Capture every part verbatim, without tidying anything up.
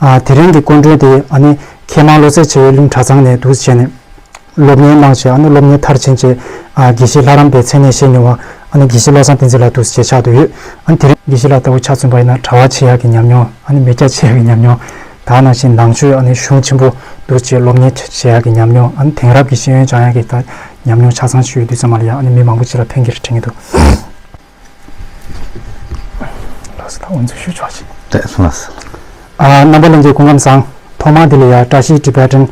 ཨ་དེ་རིང་གི་སྐུ་མགྲོན་དེ་ཨ་ནི་མཁས་མང་བློ་གསལ་བྱེ་བའི་གླིང་གྲྭ་ཚང་ནས་འདུག་སེ་བྱས་ནས་སློབ་གཉེར་གནང་བྱས། ཨ་ནི་སློབ་གཉེར་མཐར་ཕྱིན་བྱས། ཨ་དགེ་བཤེས་ལྷ་རམས་པའི་མཚན་གནས་བཞེས་མྱོང་བ་ཨ་ནི་དགེ་བཤེས་བློ་བཟང་བསྟན་འཛིན་ལགས་འདུག་སེ་བྱས་ཆགས་བསྡད་ཡོད། ཨ་ནི་དེ་རིང་དགེ་བཤེས་ལགས་ལྟ་བུ་ཆ་མཚོན་པ་ཡིན་ན་གྲྭ་བ་བྱེད་ཡག་གི་ཉམས་མྱོང་། ཨ་ནི་མི་སྐྱ་བྱེད་ཡག་གི་ཉམས་མྱོང་། ད་ནང་བཞིན་ནང་ཆོས་ཨ་ནི་གཞུང་ཆེན་པོ་འདུག་སེ་བྱས་སློབ་གཉེར་བྱེད་ཡག་གི་ཉམས་མྱོང་། ཨ་ནི་དེང་རབས་ཀྱི་ཤེས་ཡོན་སྦྱང་ཡག་གི་ད་ཉམས་མྱོང་ཆ་ཚང་ཞིག་ཡོད་དུས་ཙམ་པ་ལ་ཡ་ཨ་ནི་མི་མང་པོ་ཅིག་ལ་ཕན་གྱི་རེད་དྲན་གྱི་འདུག་ལགས་སོ། ད་འོ་ཚོད་ཞུ་ཆོག་ཅིག་དེ་སོང་ལགས་སོ། ཨ་རྣམ་པ་ལྷན་རྒྱས་སྐུ་ཁམས་བཟང་། ཐོག་མར་འདི་ལ་ཡ་བཀྲ་ཤིས་ཊི་བེ་ཊན་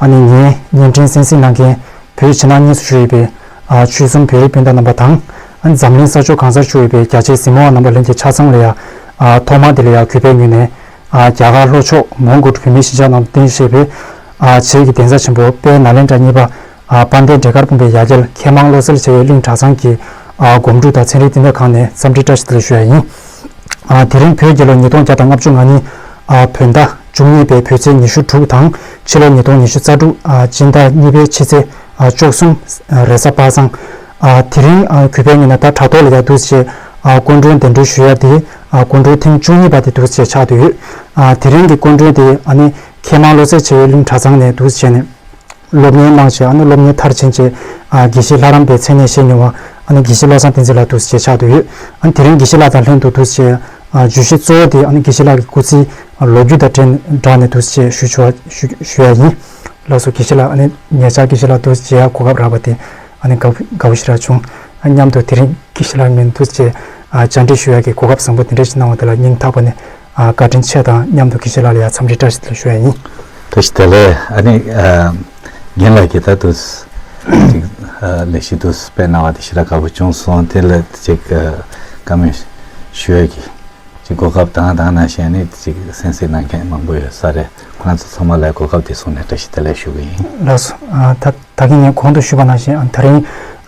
ཨ་ནི་ངའི་བརྙན་འཕྲིན་གསན་གཟིགས་གནང་མཁན་བོད་ཕྱི་ནང་གཉིས་སུ་བཞུགས་ཡོད་པའི་ཨ་ཆོལ་གསུམ་བོད་རིགས་སྤུན་ཟླ་རྣམ་པ་དང་། ཨ་ནི་འཛམ་གླིང་ས་ཕྱོགས་གང་སར་བཞུགས་ཡོད་པའི་རྒྱ་ཆེའི་གཟིགས་མོ་བ་རྣམ་པ་ལྷན་རྒྱས་ཆ་ཚང་ལ་ཡ་ཨ་ཐོག་མར་འདི་ལ་ཡ་གུས་པའི་ངོས་ནས་ཨ་རྒྱ་གར་ལྷོ་ཕྱོགས་མོན་གྷོ་བོད་མིའི་གཞིས་ཆགས་ནང་དུ་རྟེན་གཞི་བྱས་པའི་ཨ་བྱེས་ཀྱི་གདན་ས་ཆེན་པོ་དཔལ་ནཱ་ལེནྡྲ་གཉིས་པ་ཨ་དཔལ་ལྡན་འབྲས་དཀར་སྤུངས་པའི་ཡ་གྱལ་མཁས་མང་བློ་གསལ་བྱེ་བའི་གླིང་གྲྭ་ཚང་གི་ཨ་སྒོམ་སྒྲུབ་དང་ཚན་རིག་བསྟི་གནས་ཁང་ནས་འཚམས་འདྲི་བཀྲ་ཤིས་བདེ་ལེགས་ཞུ་ཡ་ཡིན། ཨ་དེ་རིང་བོད་རྒྱལ་ལོ་ཉིས་སྟོང་བརྒྱ་དང་ལྔ་བཅུ་ང་གཉིས་ཨ་བོད་ཟླ་བཅུ་གཉིས་པའི་བོད་ཚེས་ཉི་ཤུ་དྲུག་དང་ཕྱི་ལོ་ཉིས་སྟོང་ཉི་ཤུ་རྩ་དྲུག་ཨ་སྤྱི་ཟླ་གཉིས་པའི་ཕྱི་ཚེས་ཨ་བཅུ་གསུམ་ཨ་རེས་གཟའ་པ་སངས། ཨ་དེ་རིང་ཨ་གུས་པའི་ངོས་ནས་ད་དྲ་ཐོག་ལ་ཡ་འདུག་སེ་བྱས་ཨ་སྐུ་མགྲོན་གདན་འདྲེན་ཞུ་ཡ་དེ་ཨ་སྐུ་མགྲོན་ཐེངས་བཅུ་གཉིས་པ་དེ་འདུག་སེ་བྱས་ཆགས་བསྡད་ཡོད། ཨ་དེ་རིང་གི་སྐུ་མགྲོན་དེ་ཨ་ནི་མཁས་མང་བློ་གསལ་བྱེ་བའི་གླིང་གྲྭ་ཚང་ནས་འདུག་སེ་བྱས་ནས་སློབ་གཉེར་གནང་བྱས། ཨ་ནི་སློབ་གཉེར་མཐར་ཕྱིན་བྱས་ཨ་དགེ་བཤེས་ལྷ་རམས་པའི་མཚན་གནས་བཞེས་མྱོང་བ་ཨ་ནི་དགེ་བཤེས་བློ་བཟང་བསྟན་འཛིན་ལགས་འདུག་སེ་བྱས་ཆགས་བསྡད་ཡོད། ཨ་ནི་དེ་རིང་དགེ་བཤེས་ལགས་དང་ལྷན་དུ་འདུག་སེ་བྱས་ཨ་བརྗོད་གཞི་གཙོ་བོ་དེ་ཨ་ནི་དགེ་བཤེས་ལགས་ཀྱི་སྐུ་ཚེའི་ཨ་ལོ་རྒྱུས་དང་འབྲེལ་སྦྲགས་ནས་འདུག་སེ་ཞུ་ཞུ་བ་ཞུ་ཞུ་ཡ་ཡིན། ལགས་སོ། དགེ་བཤེས་ལགས། ཨ་ནི་ཉེ་ཆར་དགེ་བཤེས་ལགས་འདུག་སེ་མཇལ་ཡ་གོ་སྐབས་རག་པ་དེ་ཨ་ནི་དགའ་དགའ་པོ་ཞེ་དྲག་བྱུང་། ཨ་མཉམ་དུ་དེ་རིང་དགེ་བཤེས་ལགས་ངོས་ནས་འདུག་སེ་ཨ་བཅར་འདྲི་ཞུ་ཡ་གི་གོ་སྐབས་བཟང་པོ་དེ་འདྲ་ཞིག་གནང་བ་དེ་ལ་སྙིང་ཐག་པ་ནས་ཨ་བཀའ་དྲིན་ཆེ་དང་། མཉམ་དུ་དགེ་བཤེས་ལགས་ལ་ཡང་འཚམས་འདྲི་བཀྲ་ཤིས་བདེ་ལེགས་ཞུ་ཡ་ཡིན། བཀྲ་ཤིས་བདེ་ལེགས། ཨ་ནི་ཨ་རྒན་ལགས་ཀྱིས་ད་དུ་ཅིག་ཨ་ལས་གཞི་དུ་སྤེལ་གནང་བ་དེ་ཞེ་དྲག་དགའ་པོ་བྱུང་སོང་། དེ་ལ་ཅིག་ཨ་བཀའ་མོལ་ཞུ་ཡ་གི་ཅིག་གོ་སྐབས་དང་དེ་ནང་བཞིན་ནི་ཅིག་གསན་གཟིགས་གནང་མཁན་མང་པོ་ཡོད་ས་རེད། ཁོ་རང་ཚོ་ཚང་མ་ལ་གོ་སྐབས་དེ་བཟུང་ནས་བཀྲ་ཤིས་བདེ་ལེགས་ཞུ་གི་ཡིན། ལགས་སོ། ཨ་ད་ད་གིན་ངས་གོང་དུ་ཞུས་པ་ནང་བཞིན་ཨ་ད་རིང་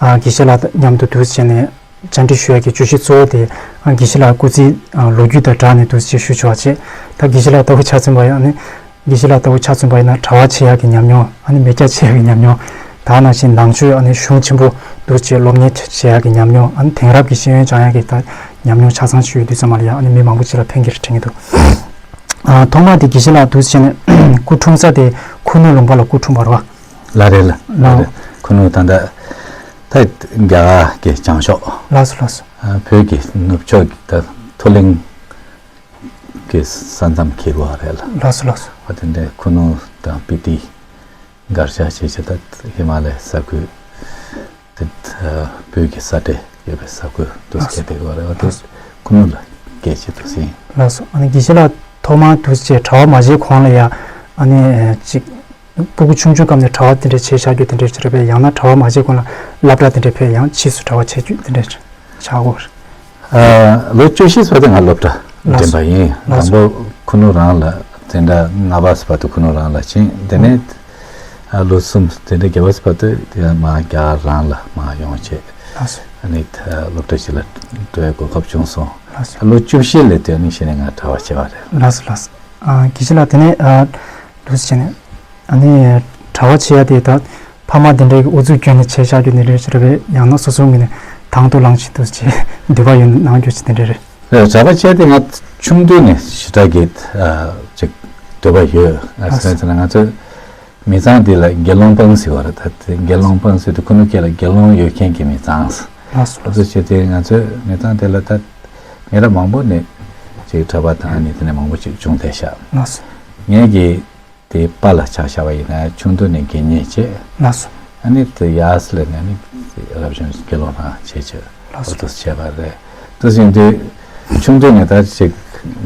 ཨ་དགེ་བཤེས་ལགས་མཉམ་དུ་འདུག་སེ་བྱས་ནས་བཅར་འདྲི་ཞུ་ཡ་གི་བརྗོད་གཞི་གཙོ་བོ་དེ་ཨ་དགེ་བཤེས་ལགས་སྐུ་ཚེའི་ཨ་ལོ་རྒྱུས་དང་སྦྲགས་ནས་འདུག་སེ་ཞུ་ཆོག་པ་བྱས། ད་དགེ་བཤེས་ལགས་ལྟ་བུ་ཆ་མཚོན་པ་ཡིན་ན་ནི་དགེ་བཤེས་ལགས་ལྟ་བུ་ཆ་མཚོན་པ་ཡིན་ན་གྲྭ་པ་བྱེད་ཡག་གི་ཉམས་མྱོང་། ཨ་ནི་མི་སྐྱ་བྱེད་ཡག་གི་ཉམས་མྱོང་། ད་ནང་བཞིན་ནང་ཆོས་ཨ་ནི་གཞུང་ཆེན་པོ་འདུག་སེ་སློབ་གཉེར་བྱེད་ཡག་གི་ཉམས་མྱོང་། ཨ་ནི་དེང་རབས་ཀྱི་ཤེས་ཡོན་སྦྱང་ཡག་གི་ད་ཉམས་མྱོང་ཆ་ཚང་ཞིག་ཡོད་དུས་ཙམ་པ་ལ་ཡ་ཨ་ནི་མི་མང་པོ་ཅིག་ལ་ཕན་གྱི་རེད་དྲན་གྱི་འདུག་ཨ་ཐོག་མ་དེ་དགེ་བཤེས་ལགས་འདུག་སེ་བྱས་ནས་སྐུ་འཁྲུངས་ས་དེ་ཁུ་ནུ་ལུང་པ་ལ་སྐུ་འཁྲུངས་པ་རེད་བ། ལགས་རེད་ལགས། ལགས་ལགས། རེད། ཁུ་ནུ་ད་ལྟ་ད་རྒྱ་གར་གྱི་བྱང་ཕྱོགས། ལགས་སོ་ལགས་སོ། ཨ་བོད་ཀྱི་ནུབ་ཕྱོགས་ཀྱི་ད་མཐོ་གླིང་གི་ས་མཚམས་འཁེལ་བ་རེད་ལ། ལགས་སོ་ལགས་སོ། ཨ་དེ་འདྲའི་ཁུ་ནུ་དང་སྤི་ཏི། མགར་ཤ་ཞེས་བྱ་ད་ཧི་མ་ལའི་ས་ཁུལ་དེ་བོད་ཀྱི་ས་འབྲེལ་ཡོད་པའི་ས་ཁུལ་དུ་སྐད་དེ་ཡོད་རེད་བ། དེ་ཁུ་ནུ་ལ་སྐད་ཆེད་དུ་ཟིན། ལགས་སོ། ཨ་ནི་དགེ་བཤེས་ལགས་ཐོག་མར་དུས་ཚོད་གྲྭ་པ་མ་བྱས་གོང་ལ་ཡ་ཨ་ནི་ཅིག་སྤུ་གུ་ཆུང་ཆུང་སྐབས་ནས་གྲྭ་པ་དེ་འདྲ་བྱས་བཞག་རྒྱུ་དེ་འདྲ་ཅིག་རེད་པས། ཡང་ན་གྲྭ་པ་མ་བྱས་གོང་ལ་སློབ་གྲྭ་དེ་འདྲ་ཕེབས་ཡང་ཕྱིས་སུ་གྲྭ་པ་བྱས་རྒྱུ་དེ་འདྲ་ཆགས་ཡོད་རེད། ཨ་ལོ་བཅུ་བཞི་ཙམ་དུ་ང་སློབ་གྲྭ་ལགས་སོ། འགྲིམས་པ་ཡིན། ལགས་སོ། དང་པོ་ཁུ་ནུ་རང་ལ་འཛིན་གྲྭ་ལྔ་པ་ཙམ་དུ་ཁུ་ནུ་རང་ལ་ཕྱིན། དེ་ནས་ཨ་ལོ་གསུམ་འཛིན་གྲྭ་བརྒྱད་པ་ཙམ་དུ་དེ་མར་རྒྱ་གར་རང་ལ་མར་ཡོང་བྱས། ལགས་སོ། ཨ་ནི་ད་སློབ་གྲྭ་ཞིག་ལ་འགྲོ་བའི་གོ་སྐབས་བྱུང་སོང་། ལགས་སོ། ལོ་བཅུ་བཞི་ལ་དེ་ནས་གཞི་ནས་ང་གྲྭ་པ་བྱས་པ་རེད། ལགས་སོ་ལགས་སོ། ཨ་དགེ་བཤེས་ལགས་དེ་ནས་ཨ་འདུག་སེ་བྱས་ནས་ཨ་ནི་གྲྭ་པ་བྱེད་ཡ་དེ་ད་ཕ་མ་དེ་འདྲའི་ཨུ་ཚུགས་བསྐྱོན་ནས་བྱས་བཞག་རྒྱུ་དེ་འདྲ་ཞིག་རེད་པས། ཡང་ན་སོ་སོའི་ངོས་ནས་དང་དུ་བླངས་བྱས་འདུག་སེ་འདོད་པ་ཡོད་ན་གནང་རྒྱུ་ཞིག་དེ་འདྲ་རེད། རེད། གྲྭ་པ་བྱས་ཏེ་ང་ཆུང་དུས་ནས་ཞེ་དྲག་གི་ཨ་ཅིག་འདོད་པ་ཡོད། ཨ་ལགས་སོ། སོང་ཙང་ང་ཚོའི་མི་ཚང་འདི་ལ་དགེ་སློང་སྤངས་ཟེར་བ་རེད། ད་དེ་དགེ་སློང་སྤངས་ཟེར་དུས་ཁུ་ནུ་སྐད་ལ་དགེ་སློང་ཡོད་མཁན་གྱི་མི་ཚང་། ལགས་སོ། ཨ་ལགས་སོ། ཚོ་བྱས་ཏེ་ང་ཚོའི་མི་ཚང་དེ་ལ་ད་མི་རབས་མང་པོ་ནས་ཅིག་གྲྭ་པ་དང་ཨ་ནི་དེ་ནས་མང་པོ་ཅིག་བྱུང་བསྡད་ཤག་ལགས་སོ། ངས་ཀྱི་དེ་པཱ་ལགས་ཆ་བཞག་པ་ཡིན་ན་ཆུང་དུས་ནས་དགེ་བསྙེན་བྱས། ལགས་སོ། ཨ་ནི་དེ་ཡར་སླེབས་ནས་ནི་རབ་བྱུང་དགེ་སློང་རང་བྱས་བྱས། ལགས་སོ། འོ་དེ་བྱས་པ་རེད། དེ་བཞིན་དུ་ཆུང་དུས་ནས་ད་ཅིག་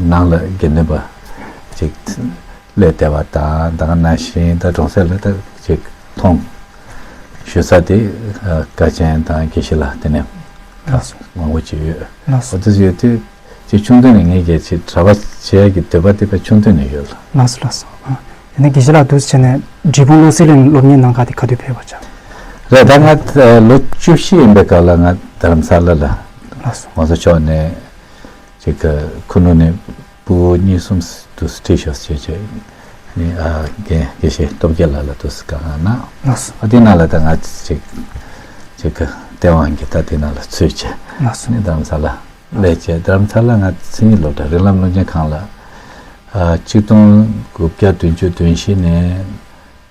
ནང་ལ་དགེ་འདུན་པ་ཅིག་སླེབས་བསྡད་པ་དང་། ད་ག་ནང་བཞིན་ད་གྲོང་གསེབ་ལ་ད་ཅིག་མཐོང་ཞུ་ས་དེ་ཨ་དཀའ་ཆེན་དང་དགེ་བཤེས་ལགས་དེ་ནས་ལགས་སོ། མང་པོ་ཅིག་ཡོད། ལགས་སོ། འོ་དེ་ཡོད་དུས་ཅིག་ཆུང་དུས་ནས་ངས་ཀྱི་ཅིག་གྲྭ་པ་བྱེད་ཡ་གི་འདོད་པ་དེ་དཔེ་ཆུང་དུས་ནས་ཡོད་ལ། ལགས་སོ་ལགས་སོ། ཨ་ཡིན་ན་དགེ་བཤེས་ལགས་འདུག་སེ་བྱས་ནས་འབྲས་སྤུངས་བློ་གསལ་གླིང་སློབ་གཉེར་གནང་ག་དེ་ག་དུས་ཕེབས་པ་ཆགས། རེད། ད་ང་ལོ་བཅུ་བཞི་ཡིན་པའི་སྐབས་ལ་ང་རྡ་རམ་ས་ལ་ལ་ལགས་སོ། ང་ཚོ་ཕྱོགས་ནས་ཅིག་ཁུ་ནུ་ནས་སྤུ་གུ་གཉིས་གསུམ་དུ་ཁྲིད་ཤོག་ཅེས་བྱས་ནས་ཨ་དགེ་དགེ་བཤེས་སྟོབས་རྒྱལ་ལགས་ལ་དུ་བཀའ་གནང་གནང་། ལགས་སོ། ཨ་དེ་ནང་ལ་ད་ང་ཅིག་ཅིག་སྟེས་དབང་གིས་ད་དེ་ནང་ལ་ཚུད་བྱས། ལགས་སོ། ནས་རྡ་རམ་ས་ལ་སླེབས་བྱས། རྡ་རམ་ས་ལ་ང་མཚན་ཉིད་སློབ་གྲྭ་རིགས་ལམ་སློབ་གཉེར་ཁང་ལ་ ཨ་གཅིག་སྟོང་དགུ་བརྒྱ་བདུན་ཅུ་དོན་བཞི་ནས་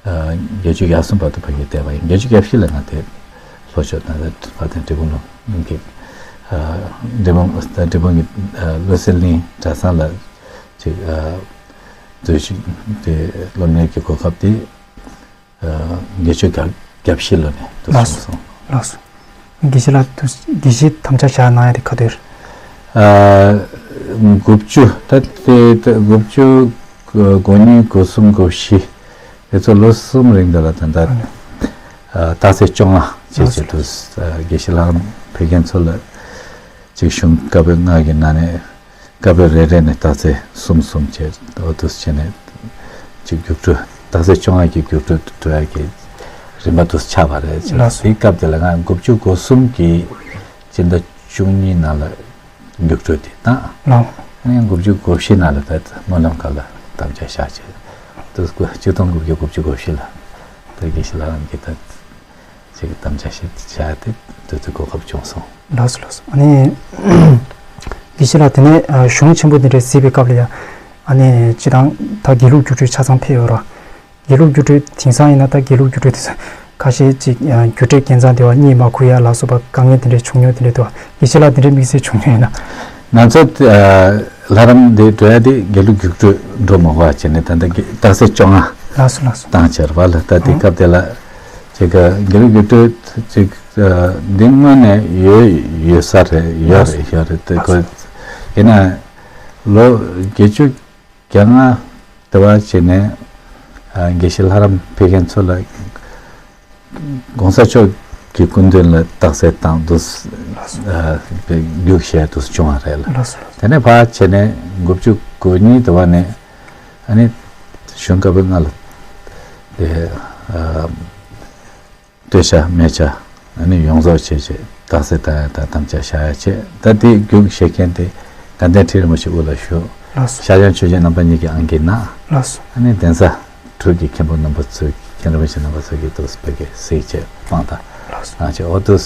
ཨ་བརྒྱད་ཅུ་གྱ་གསུམ་བར་དུ་ཕ་གིར་བསྡད་པ་ཡིན། བརྒྱད་ཅུ་གྱ་བཞི་ལ་ང་དེ་ལྷོ་ཕྱོགས་ད་ལྟ་དཔལ་ལྡན་འབྲས་སྤུངས་ལུང་གི་ཨ་འབྲས་སྤུངས་ད་འབྲས་སྤུངས་ཀྱི་ཨ་བློ་གསལ་གླིང་གྲྭ་ཚང་ལ་ཅིག་ཨ་འཛུལ་ཞུགས་དེ་སློབ་གཉེར་གྱི་གོ་སྐབས་དེ། བརྒྱད་ཅུ་གྱ་བཞི་ལོ་ནས་དུ་ལགས་སོ། སོང་སོང་། ལགས་སོ། དགེ་བཤེས་ལགས་དུ་དགེ་བཤེས་དམ་བཅའ་བཞག་གནང་ཡ་དེ་ག་དུས་རེད། ཨ་དགུ་བཅུ་ད་དེ་ད་དགུ་བཅུ་གོ་གཉིས་གོ་གསུམ་གོ་བཞི་དེ་ཚོ་ལོ་གསུམ་རིང་དུ་ལ་ད་ད་ཨ་ནི་ཨ་རྟགས་གསལ་བཅོ་ལྔ་བྱས་བྱས་དུ་ཨ་དགེ་བཤེས་ལགས་ཕེབས་མཁན་ཚོ་ལ་ཅིག་གཞུང་བཀའ་པོད་ལྔ་གི་ནང་ནས། བཀའ་པོད་རེ་རེ་ནས་རྟགས་གསལ་གསུམ་གསུམ་བྱས་འོ་དུ་བྱས་ནས་ཅིག་རྒྱུགས་སྤྲོད་རྟགས་གསལ་བཅོ་ལྔ་གི་རྒྱུགས་སྤྲོད་འགྲོ་ཡ་གི་རིམ་པ་དུ་ཆགས་པ་རེད། ལགས་སོ། དེའི་སྐབས་དེ་ལ་ང་དགུ་བཅུ་གོ་གསུམ་གི་སྤྱི་ཟླ་བཅུ་གཉིས་ནང་ལ་རྒྱུགས་སྤྲོད་དེ་བཏང་། ལགས། ཨ་ནི་དགུ་བཅུ་གོ་བཞི་ནང་ལ་ད་སྨོན་ལམ་ཁག་ལ་དམ་བཅའ་བཞག་བྱས་དུ་གཅིག་སྟོང་དགུ་བརྒྱ་དགུ་བཅུ་གོ་བཞི་ལ་ད་དགེ་བཤེས་ལགས་རང་གིས་ད། ཅིག་དམ་བཅའ་ཞིག་བྱ་སྟེ་དུས་ཚོད་གོ་སྐབས་བྱུང་སོང་། ལགས་སོ་ལགས་སོ། ཨ་ནི་དགེ་བཤེས་ལགས་དེ་ནས་ཨ་གཞུང་ཆེན་པོ་འདི་འདྲའི་གཟིགས་པའི་སྐབས་ལ་ཡ་ཨ་ནི་སྤྱི་བཏང་ད་དགེ་ལུགས་རྒྱུགས་སྤྲོད་ཆ་ཚང་ཕེབས་ཡོད་ར། དགེ་ལུགས་རྒྱུགས་སྤྲོད་དེང་སང་ཡིན་ན་ད་དགེ་ལུགས་རྒྱུགས་སྤྲོད་དེང་སང་ཁ་ཤས་ཅིག་ཨ་རྒྱུགས་སྤྲོད་རྒྱལ་མཚན་དེ་བ་གཉིད་མ་ཁུག་ཡ་ལ་སོགས་པ་དཀའ་ངལ་དེ་འདྲའི་བྱུང་མྱོང་དེ་འདྲའི་འདུག་དགེ་བཤེས་ལགས་དེ་འདྲའི་དམིགས་བསལ་བྱུང་མྱོང་ཡོད་ན། ང་ཚོ་ཨ་ལྷ་རམས་འདི་འགྲོ་ཡ་དེ་དགེ་ལུགས་རྒྱུགས་སྤྲོད་འགྲོ་མ་དགོས་པ་བྱས་ནས་ད་ལྟ་རྟགས་གསལ་བཅོ་ལྔ་ལགས་སོ་ལགས་སོ། བཏང་བྱས་ར་བ་ལ་ད་དེ་ཨང་སྐབས་དེ་ལ་ཅིག་དགེ་ལུགས་རྒྱུགས་སྤྲོད་ཅིག་འདི་སྔོན་ནས་ཡོད་ཡོད་ས་རེད། ཡོད་རེད་ཡོད་རེད་དེ་ཁོ་ཡིན་ན་ལོ་བརྒྱད་ཅུ་གྱ་ལྔ་དེ་བ་བྱས་ནས་དགེ་བཤེས་ལྷ་རམས་ཕེབས་མཁན་ཚོ་ལ། ༸གོང་ས་མཆོག་གི་སྐུ་མདུན་ལ་རྟགས་གསལ་བཏང་དུས་རྒྱུགས་བཞེས་དུས་བྱུང་བ་རེད་ལ། ལགས་སོ། དེ་ནས་ཕར་བྱས་ནས་དགུ་བཅུ་གོ་གཉིས་དུ་བ་ནས་ཨ་ནི་གཞུང་བཀའ་པོད་ལྔ་ལ་དེ་ཨ་སྟོད་ཆ་སྨད་ཆ་ཨ་ནི་ཡོངས་རྫོགས་བྱས་བྱས་རྟགས་གསལ་བཏང་ཡ་དང་དམ་བཅའ་བཞག་ཡ་བྱས། ད་དེ་རྒྱུགས་བཞེས་མཁན་དེ་དགའ་ལྡན་ཁྲི་རིན་པོ་ཆེ་དབུ་ལ་བཞུགས། ལགས་སོ། ཤར་བྱང་ཆོས་རྗེ་རྣམ་པ་གཉིས་ཀྱི་ཨང་ཀི་ནང་། ལགས་སོ། ཨ་ནི་གདན་ས། དྲུག་གི་མཁན་པོ་རྣམ་པ་ཚོས་མཁན་རིན་པོ་ཆེ་རྣམ་པ་ཚོ་གིས་དུས་ཕ་གི་གཟིགས་བྱས་དཔང་རྟགས་ལགས་སོ། གནང་བྱས་འོ་དུས་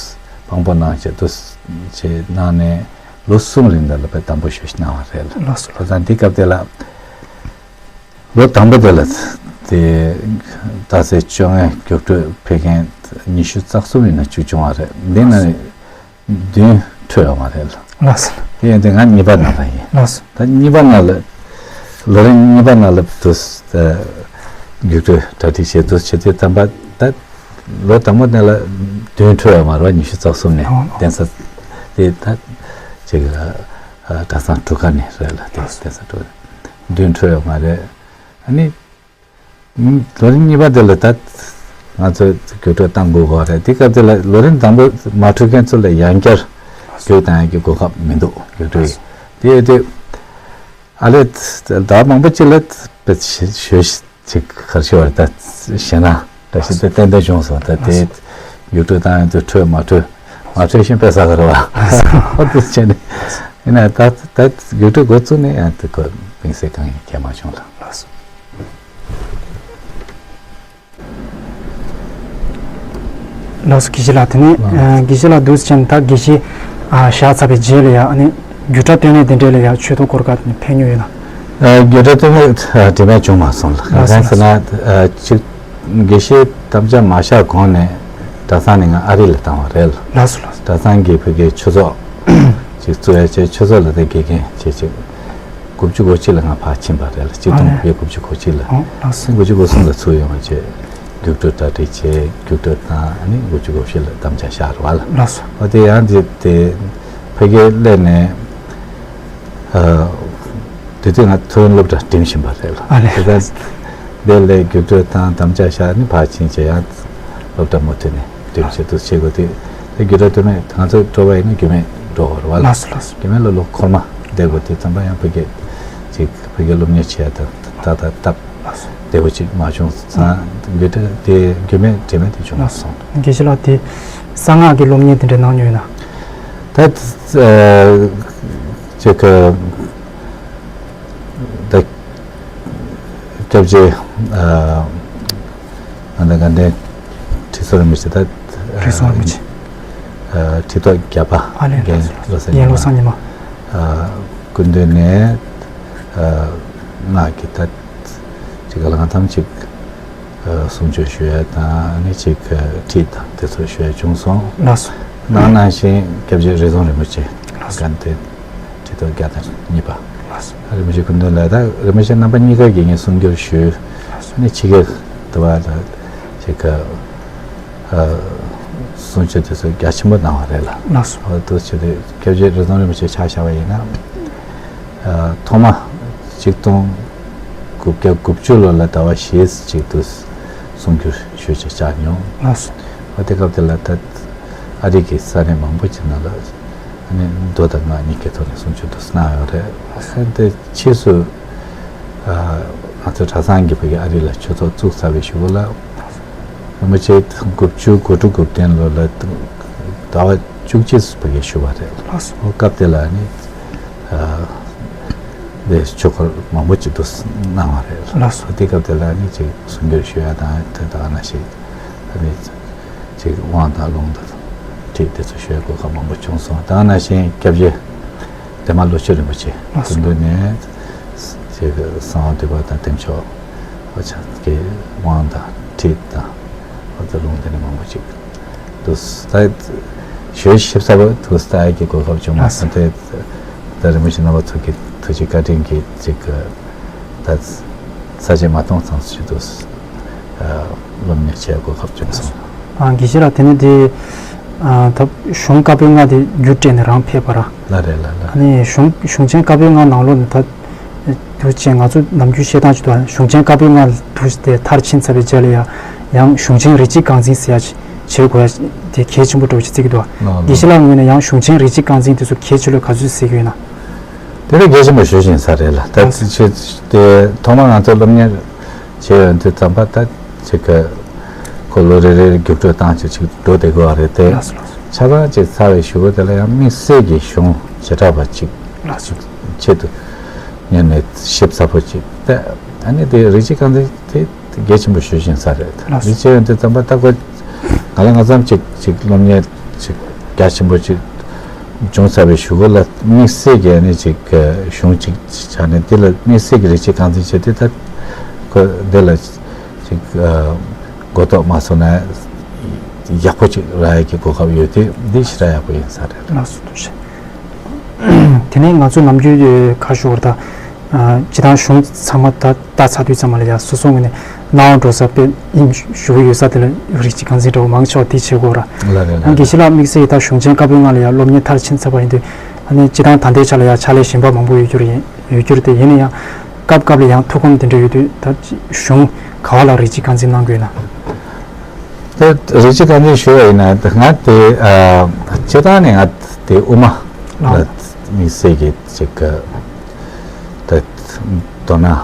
དཔང་པོ་གནང་བྱས་དུས་བྱས་གནང་ནས་ལོ་གསུམ་རིང་ལ་ལ་པའི་དམ་པོ་ཞུ་ཞིག་གནང་བ་རེད་ལ། ལགས་སོ། དེ་དང་འདི་སྐབས་དེ་ལ་ལོ་དང་པོ་དེ་ལ་དེ་རྟགས་གསལ་བཅོ་ལྔའི་རྒྱུགས་སྤྲོད་ཕེབས་མཁན་ཉི་ཤུ་རྩ་གསུམ་ཡིན་ན་བཅུ་བྱུང་བ་རེད། འདི་ན་བདུན་འཕྲོད་ཡོང་བ་རེད་ལ། ལགས་སོ། དེ་ཡིན་དུས་ང་གཉིས་པ་ནང་ལ་ཡིན། ལགས་སོ། ད་གཉིས་པ་ནང་ལ་ལོ་རིམ་གཉིས་པ་ནང་ལ་དུ་རྒྱུགས་སྤྲོད་གྲ་སྒྲིག་བྱེད་དུ་བྱེད་དུས་ཙམ་པ་ད་ལོ་དང་པོ་དེ་ལ་བདུན་འཕྲོད་ཡོང་བ་རེད། ཉི་ཤུ་རྩ་གསུམ་ནས་ཨོ། གདན་ས་དེ་ད་ཅིག་གྲྭ་ཚང་དྲུག་ཀ་ནས་རེད་ལ། དེ་ལགས་སོ། གདན་ས་དྲུག་བདུན་འཕྲོད་ཡོང་བ་རེད། ཨ་ནི། ལོ་རིམ་གཉིས་པ་དེ་ལ་ད་ང་ཚོས་རྒྱུགས་སྤྲོད་བཏང་དགོས་གོ་རེད། དེ་སྐབས་དེ་ལ་ལོ་རིམ་དང་པོ་མ་འཕྲོད་མཁན་ཚོ་ལ་ཡང་བསྐྱར་རྒྱུགས་བཏང་ཡག་གི་གོ་སྐབས་མི་འདུག་རྒྱུགས་སྤྲོད་དེ་དེ་ཨ་ལས་ད་མང་པོ་ཅིག་ལ་དཔེ་ཞོ་ཞིག་གར་ཞོར་ད་ཞེ་ན་བཀྲ་ཤིས་དེ་ཏན་ཏན་བྱུང་སོང་། ད་དེ་རྒྱུགས་སྤྲོད་བཏང་ཡག་དུ་འཕྲོད་མ་འཕྲོད་མ་འཕྲོད་ཤིང་དཔེ་ས་གར་བ་ཨོ་དུ་བྱས་ནས་ཡིན་ན་ད་ད་རྒྱུགས་སྤྲོད་འགོ་བཙུགས་ནས་ཡང་དེ་ཁོ་དམིགས་བསལ་གང་ཡང་གལ་མ་བྱུང་ལ། ལགས་སོ། དགེ་བཤེས་ལགས་དེ་ནས་ཨ་དགེ་བཤེས་ལགས་འདུག་ཅན་ད་དགེ་བཤེས་ཨ་བཞག་ཚར་བའི་རྗེས་ལ་ཡ་ཨ་ནི་རྒྱུགས་སྤྲོད་ལྟེ་གནས་དེ་འདྲས་ལ་ཡ་ཆོས་ཐོག་སྐོར་ཁག་ནས་ཕེབས་མྱོང་ཡོད་ན། རྒྱུགས་སྤྲོད་ལྟེ་གནས་དྲི་མ་བྱུང་མ་སོང་ལ། ལགས་སོ། གང་ཟེར་ན་ཅིག་དགེ་བཤེས་དམ་བཅའ་མ་བཞག་གོང་ནས་གྲྭ་ཚང་ནས་ང་ཨ་རི་ལ་བཏང་བ་རེད་ལ། ལགས་སོ་ལགས་སོ། གྲྭ་ཚང་གི་བོད་སྐད་ཆོས་ཚོགས་ཅིག་བཙུགས་ཡ་བྱས་ཆོས་ཚོགས་ལ་དེ་དགེ་རྒན་བྱས་ཅིག་དགུ་བཅུ་གོ་གཅིག་ལ་ང་ཕར་ཕྱིན་པ་རེད་ལ། གཅིག་སྟོང་དགུ་བརྒྱ་དགུ་བཅུ་གོ་གཅིག་ལ། ཨོ་ལགས་སོ། དགུ་བཅུ་གོ་གསུམ་ལ་ཚུར་ཡོང་བ་བྱས་རྒྱུགས་སྤྲོད་གྲ་སྒྲིག་བྱས་རྒྱུགས་སྤྲོད་བཏང་ཨ་ནི་དགུ་བཅུ་གོ་བཞི་ལ་དམ་བཅའ་བཞག་རེད་བ་ལ། ལགས་སོ། ཨོ་དེ་ཡང་དེ་དེ་ཕ་གིར་སླེབས་ནས་ཨ་དེ་དུས་ང་ཐོན་སློབ་གྲྭ་འགྲིམ་བཞིན་པ་རེད་ལ། ཨ་ལས། དེ་ག་དེ་ལས་རྒྱུགས་སྤྲོད་བཏང་དམ་བཅའ་བཞག་ནི་ཕར་ཕྱིན་བྱས་ཡང་སློབ་གྲྭ་མུ་མཐུད་ནས། དེ་བྱེད་དུ་བྱེད་དགོས་དེ། དེ་རྒྱུགས་སྤྲོད་དུ་མེད་ང་ཚོ་འགྲོ་བ་ཡིན་ན་རྒྱུད་སྨད་འགྲོ་བར་བ་ལ། ལགས་སོ་ལགས་སོ། རྒྱུད་སྨད་ལ་ལོ་འཁོར་མ་བསྡད་དགོས་དེ་ཙམ་པ་ཡང་ཕ་གི་ཅིག་ཕ་གི་སློབ་གཉེར་བྱེད་ཡ་དང་ད་ད་སྟབས་ལགས་སོ། བདེ་བོ་ཅིག་མ་བྱུང་ཙང་རྒྱུགས་སྤྲོད་དེ་རྒྱུད་སྨད་དྲི་མེད་དེ་བྱུང་ལགས་སོ། སོང་། དགེ་བཤེས་ལགས་དེ་གསང་སྔགས་ཀྱི་སློབ་གཉེར་དེ་འདྲ་གནང་མྱོང་ཡོད་ན། ད་ཅིག་གི་ད་སྐྱབས་རྗེ་ཨ་ང་ད་དགའ་ལྡན་ཁྲི་ཟུར་རིན་པོ་ཆེ་ད་ཁྲི་ཟུར་རིན་པོ་ཆེ་ཨ་ཁྲི་ཐོག་བརྒྱ་པ་ཨ་ལས་རྒན་བློ་གསལ་རྒན་བློ་གསལ་ཉི་མ་ཉི་མ་ཨ་སྐུ་མདུན་ནས་ཨ་ སྔགས་ཀྱི་ད་ཅིག་ག་ལ་ང་ཐམ་ཅིག་གསུང་ཆོས་ཞུ་ཡ་དང་ཨ་ནི་ཅིག་ཁྲིད་དང་དེ་ཚོ་ཞུ་ཡ་བྱུང་སོང་། ལགས་སོ། ནང་ནང་བཞིན་སྐྱབས་རྗེ་རི་རྫོང་རིན་པོ་ཆེ་ལགས་སོ། དགའ་ལྡན་ཁྲི་ཐོག་བརྒྱ་དང་གཉིས་པ་ལགས་སོ། རིན་པོ་ཆེ་སྐུ་མདུན་ལ་ད་རིན་པོ་ཆེ་རྣམ་པ་གཉིས་ཀ་གིས་ངས་གསུང་སྒྱུར་ཞུས། ལགས་སོ། ཨ་ནི་ཕྱི་རྒྱལ་དུ་བ་ད་ཅིག་གསུང་ཆོས་དེ་ཚོ་རྒྱ་ཆེན་པོ་གནང་བ་རེད་ལ། ལགས་སོ། འོ་དུ་ཆེ་དེ་སྐྱབས་རྗེ་རི་རྫོང་རིན་པོ་ཆེ་ཆ་བཞག་པ་ཡིན་ན། ཐོག་མ་གཅིག་སྟོང་དགུ་བརྒྱ་དགུ་བཅུ་ལོ་ལ་ཟླ་བ་བཞིའི་གཅིག་ཏུ་གསུང་སྒྱུར་ཞུས་ཅིག་བཅར་མྱོང་། ལགས་སོ། འོ་དེ་སྐབས་དེ་ལ་ད་ཨ་རི་གི་ས་གནས་མང་པོ་ཅིག་ནང་ལ་ཨ་ནི་མདོ་དང་སྔགས་གཉིས་ཀའི་ཐོག་ནས་གསུང་ཆོས་དུ་གནང་ཡོད་རེད། ཨ་དེ་ཕྱིས་སུ་ང་ཚོ་གྲྭ་ཚང་གི་བོད་ཀྱི་ཨ་རི་ལ་ཆོས་ཚོགས་བཙུགས་ཚར་བའི་གཞུག་གུ་ལ་རིན་པོ་ཆེ་དགུ་བཅུ་གོ་དྲུག་གོ་བདུན་ལོ་ལ་ཟླ་བ་བཅུ་གཅིག་བོད་ཀྱི་བཞུགས་པ་རེད། ལགས་སོ། འོ་སྐབས་དེ་ལ་ནི་ཨ་དེ་ཆོས་འཁོར་མང་པོ་ཅིག་ཏུ་གནང་བ་རེད། ལགས་སོ། དེ་སྐབས་དེ་ལ་ནི་ཅིག་གསུང་སྒྱུར་ཞུ་ཡ་དང་དེ་དག་ནང་བཞིན་ཨ་ནི་ཅིག་དབང་དང་ལུང་དང་ཁྲིད་དེ་ཚོ་ཞུ་ཡ་གོ་སྐབས་མང་པོ་བྱུང་སོང་། དེ་ནང་བཞིན་སྐྱབས་རྗེ་འདན་མ་ཀླུ་ཆུ་རིན་པོ་ཆེ་ལགས་སོ། སྐུ་མདུན་ནས་ཅིག་གསང་བ་འདུས་པ་དང་བདེ་མཆོག་འོ་ཆ་གི་དབང་དང་ཁྲིད་དང་འོ་དེ་ལུང་དེ་ནས་མང་པོ་ཅིག་འདུག་ད་ཞོལ་ཞིབ་ཚགས་པོ་འདུག་ད་ཡ་གི་གོ་སྐབས་བྱུང་བ་ལགས་སོ། དེ་ད་རིན་པོ་ཆེ་རྣམ་པ་ཚོ་གི་ཐུགས་རྗེ་བཀའ་དྲིན་གྱིས་ཅིག་ད་ས་ཆེན་མ་སྟོང་ཚང་སུ་ཞིག་འདུག་སློབ་གཉེར་བྱེད་གོ་སྐབས་བྱུང་སོང་། ཨ་དགེ་བཤེས་ལགས་དེ་ནས་དེ་ཨ་ད་གཞུང་བཀའ་པོད་ལྔ་དེ་རྒྱུད་སྤྲད་ནས་རང་ཕེབས་པ་ར། ལ་རེད་ལ་ལ། ཨ་ནི་གཞུང་གཞུང་ཆེན་བཀའ་པོད་ལྔ་ནང་ལོགས་ནས་ད་དུ་ཅན་ང་ཚོ་ནམ་རྒྱུན་བཤད་སྟངས་ཅིག་འདུག་གཞུང་ཆེན་བཀའ་པོད་ལྔ་དུ་དེ་མཐར་ཕྱིན་ཚར་བའི་རྗེས་ལ་ཡང་ཡང་གཞུང་ཆེན་རིགས་གཅིག་རྐང་འཛིན་ཟེར་ཡ་ཅིག་བྱེད་དགོས་ཡ་དེ་གལ་ཆེན་པོ་འདྲ་བོ་ཅིག་བརྩི་གི་འདུག་ལ་ལ། དགེ་བཤེས་ལགས་ངོས་ནས་ཡང་གཞུང་ཆེན་རིགས་གཅིག་རྐང་འཛིན་དེ་ཚོ་གལ་ཆེ་ལོས་ག་ཚོད་གཟིགས་ཡོད་ན། དེ་ལས་གལ་ཆེན་པོ་ཞུ་བཞིན་ས་རེད་ལ། ད་ལགས་སོ། ཅིག་དེ་ཐོག་མར་ང་ཚོ་སློབ་གཉེར་བྱེད་ཡོང་དུས་ཙམ་པ་ད་ཅིག་གི་ཁོ་ལོ་རེ་རེར་རྒྱུགས་སྤྲོད་བཏང་ཅིག་ཅིག་འགྲོ་བསྡད་དགོས་པ་རེད་དེ། ལགས་སོ་ལགས་སོ། ཆ་ཚང་ཅིག་ཚར་བའི་གཞུག་གུ་དེ་ལ་ཡང་དམིགས་བསལ་གྱི་གཞུང་བྱེ་བྲག་པ་ཅིག་ལགས་སོ། ཆེད་དུ་ཉན་ནས་ཞིབ་ཚགས་པོ་ཅིག་ད་ཨ་ནི་དེ་རིགས་གཅིག་རྐང་འཛིན་དེ་གལ་ཆེན་པོ་ཞུ་བཞིན་ས་རེད། ལགས་སོ། རིགས་གཅིག་ཡོང་དུས་ཙམ་པ་ད་ཁོ་ང་ལ་ང་ཙམ་ཅིག་ཅིག་སློབ་གཉེར་ཅིག་རྒྱ་ཆེན་པོ་ཅིག་བྱུང་ཚར་བའི་གཞུག་གུ་ལ་དམིགས་བསལ་གྱི་ཨ་ནི་ཅིག་གཞུང་ཅིག་ཆགས་ནས་དེ་ལ་དམིགས་བསལ་གྱི་རིགས་གཅིག་རྐང་འཛིན་བྱས་ཏེ་ད་ཁོ་འདི་ལ་ཅིག་མགོ་ཐོག་མ་སོང་ན་ཡག་པོ་ཅིག་རག་ཡག་གི་གོ་སྐབས་ཡོད་དེ་འདི་ཞེ་དྲག་ཡག་པོ་ཡིན་ས་རེད། ལགས་སོ་ཐུགས་རྗེ་ཆེ། དེ་ནས་ང་ཚོ་ནམ་རྒྱུན་ཁ་ཤོར་ད་སྤྱི་བཏང་གཞུང་ཚང་མ་ད་ལྟ་ཚར་དུས་ཙམ་པ་ལ་ཡ་སོ་སོ་ངོས་ནས་སྣང་བ་འགྲོ་ས་དཔེ་ཨིན་ཞུ་གི་ཡོད་ས་དེ་ལ་རིགས་གཅིག་རྐང་འཛིན་འདྲ་བོ་མང་ཆེ་བ་དེ་བྱེད་དགོས་ར། ལ་རེད་ཡང་ལ་དགེ་བཤེས་ལགས་དམིགས་བསལ་ཡིན་ད་གཞུང་ཆེན་བཀའ་པོད་ལྔ་ལ་ཡ་སློབ་གཉེར་མཐར་ཕྱིན་ཚར་བ་ཡིན་དུས་ཨ་ནི་སྤྱི་བཏང་ད་ལྟའི་ཆ་ལ་ཡ་ཕྱག་ལས་གཞན་པ་མང་པོ་ཡོད་རྒྱུ་རེད་ཡིན་ཡོད་རྒྱུ་རེད་དེ་ཡིན་ན་ཡང་སྐབས་སྐབས་ལ་ཡང་ཐུགས་ཁོམ་དེ་འདྲ་ཡོད་དུས་ད་གཞུང་ག་བ་ལ་རིགས་གཅིག་རྐང་འཛིན་གནང་དགོས་ན། ད་རིགས་གཅིག་རྐང་འཛིན་ཞུ་བ་ཡིན་ན་ད་ང་དེ་སྤྱི་བཏང་ནས་ང་དེ་དབུ་མ་ལ་དམིགས་བསལ་གྱི་ཅིག་ད་དོ་སྣང་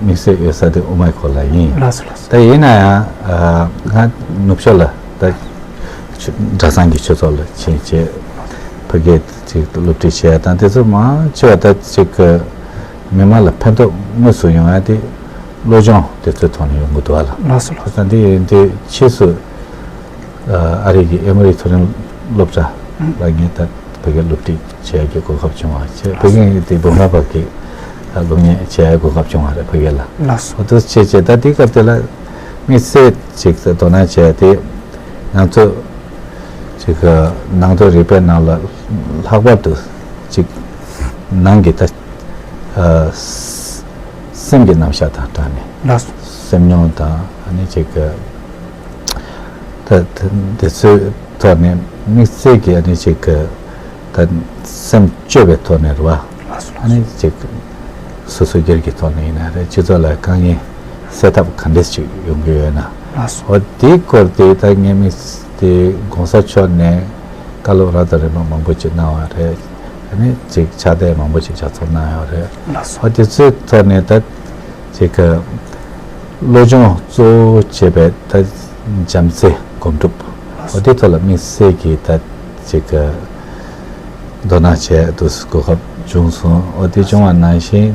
དམིགས་བསལ་ཡོད་ས་དེ་དབུ་མའི་སྐོར་ལ་ཡིན། ལགས་སོ་ལགས་སོ། ད་ཡིན་ན་ཡང་ང་ནུབ་ཕྱོགས་ལ་ད་གྲྭ་ཚང་གི་ཆོས་ཚོགས་ལ་ཕྱིན་བྱས་ཕ་གིར་ཅིག་སློབ་ཁྲིད་བྱས་དང་དེ་ཚོ་མང་ཆེ་བ་ད་ཅིག་མི་མང་ལ་ཕན་ཐོགས་དངོས་སུ་ཡོང་ཡ་དེ། བློ་སྦྱོང་དེ་ཚོའི་ཐོག་ནས་ཡོང་གི་འདུག་ཨ་ལ། ལགས་སོ་ལགས་སོ། ད་འདི་ཡིན་དུས་ཕྱིས་སུ་ཨ་རི་གི་ཨེ་མོ་རི་མཐོ་རིམ་སློབ་གྲྭ་ལ་ངས་ད་བོད་སྐད་སློབ་ཁྲིད་བྱེད་ཡ་གི་གོ་སྐབས་བྱུང་བ་བྱས་བོད་སྐད་དེ་བོད་མ་པ་གི་སློབ་གཉེར་བྱེད་ཡ་གོ་སྐབས་བྱུང་བ་རེད་བོད་སྐད་ལ། ལགས་སོ། འོ་དུ་བྱས་བྱས་ད་འདི་སྐབས་དེ་ལ་དམིགས་བསལ་ཅིག་ད་དོ་སྣང་བྱེད་ཡ་དེ་ང་ཚོ་ཅིག་ནང་དོན་རིག་པའི་ནང་ལ་ལྷག་པར་དུ་ཅིག་ནང་གི་ད། སེམས་ཀྱི་རྣམ་གཞག་དང་སྦྲགས་ནས། ལགས་སོ། སེམས་མྱོང་དང་ཨ་ནི་ཅིག་གི་ད་དེ་ཚོའི་ཐོག་ནས་དམིགས་བསལ་གྱི་ཨ་ནི་ཅིག་གི་ད་སེམས་བཅོས་པའི་ཐོག་ནས་རེད་བ། ལགས་སོ། ཨ་ནི་ཅིག་སོ་སོ་སྒེར་གྱི་ཐོག་ནས་ཡིན་ན་རེད་སྤྱི་ཚོགས་ལ་དཀའ་ངལ་སེལ་ཐབས་ག་འདྲས་ཅིག་ཡོང་གི་ཡོད་ན། ལགས་སོ། འོ་དེའི་སྐོར་དེ་ད་ངས་དམིགས་དེ་༸གོང་ས་མཆོག་ནས་བཀའ་སློབ་རབ་དང་རིམ་པ་མང་པོ་ཅིག་གནང་བ་རེད། ཨ་ནི་ཅིག་ཕྱག་དེབ་མང་པོ་ཅིག་ལྗགས་རྩོམ་གནང་ཡོད་རེད། ལགས་སོ། ཨ་དེ་ཚོའི་ཐོག་ནས་ད་ཅིག་གི་བློ་སྦྱོང་གཙོ་བོ་བྱས་པའི་ད་བྱམས་བརྩེ་སྒོམ་སྒྲུབ། ལགས་སོ། ཨ་དེ་ཐོག་ལ་དམིགས་བསལ་གྱི་ད་ཅིག་གི་དོ་སྣང་བྱས་འདུག་གོ་སྐབས་བྱུང་སོང་། ཨ་དེ་བྱུང་བ་ནང་བཞིན་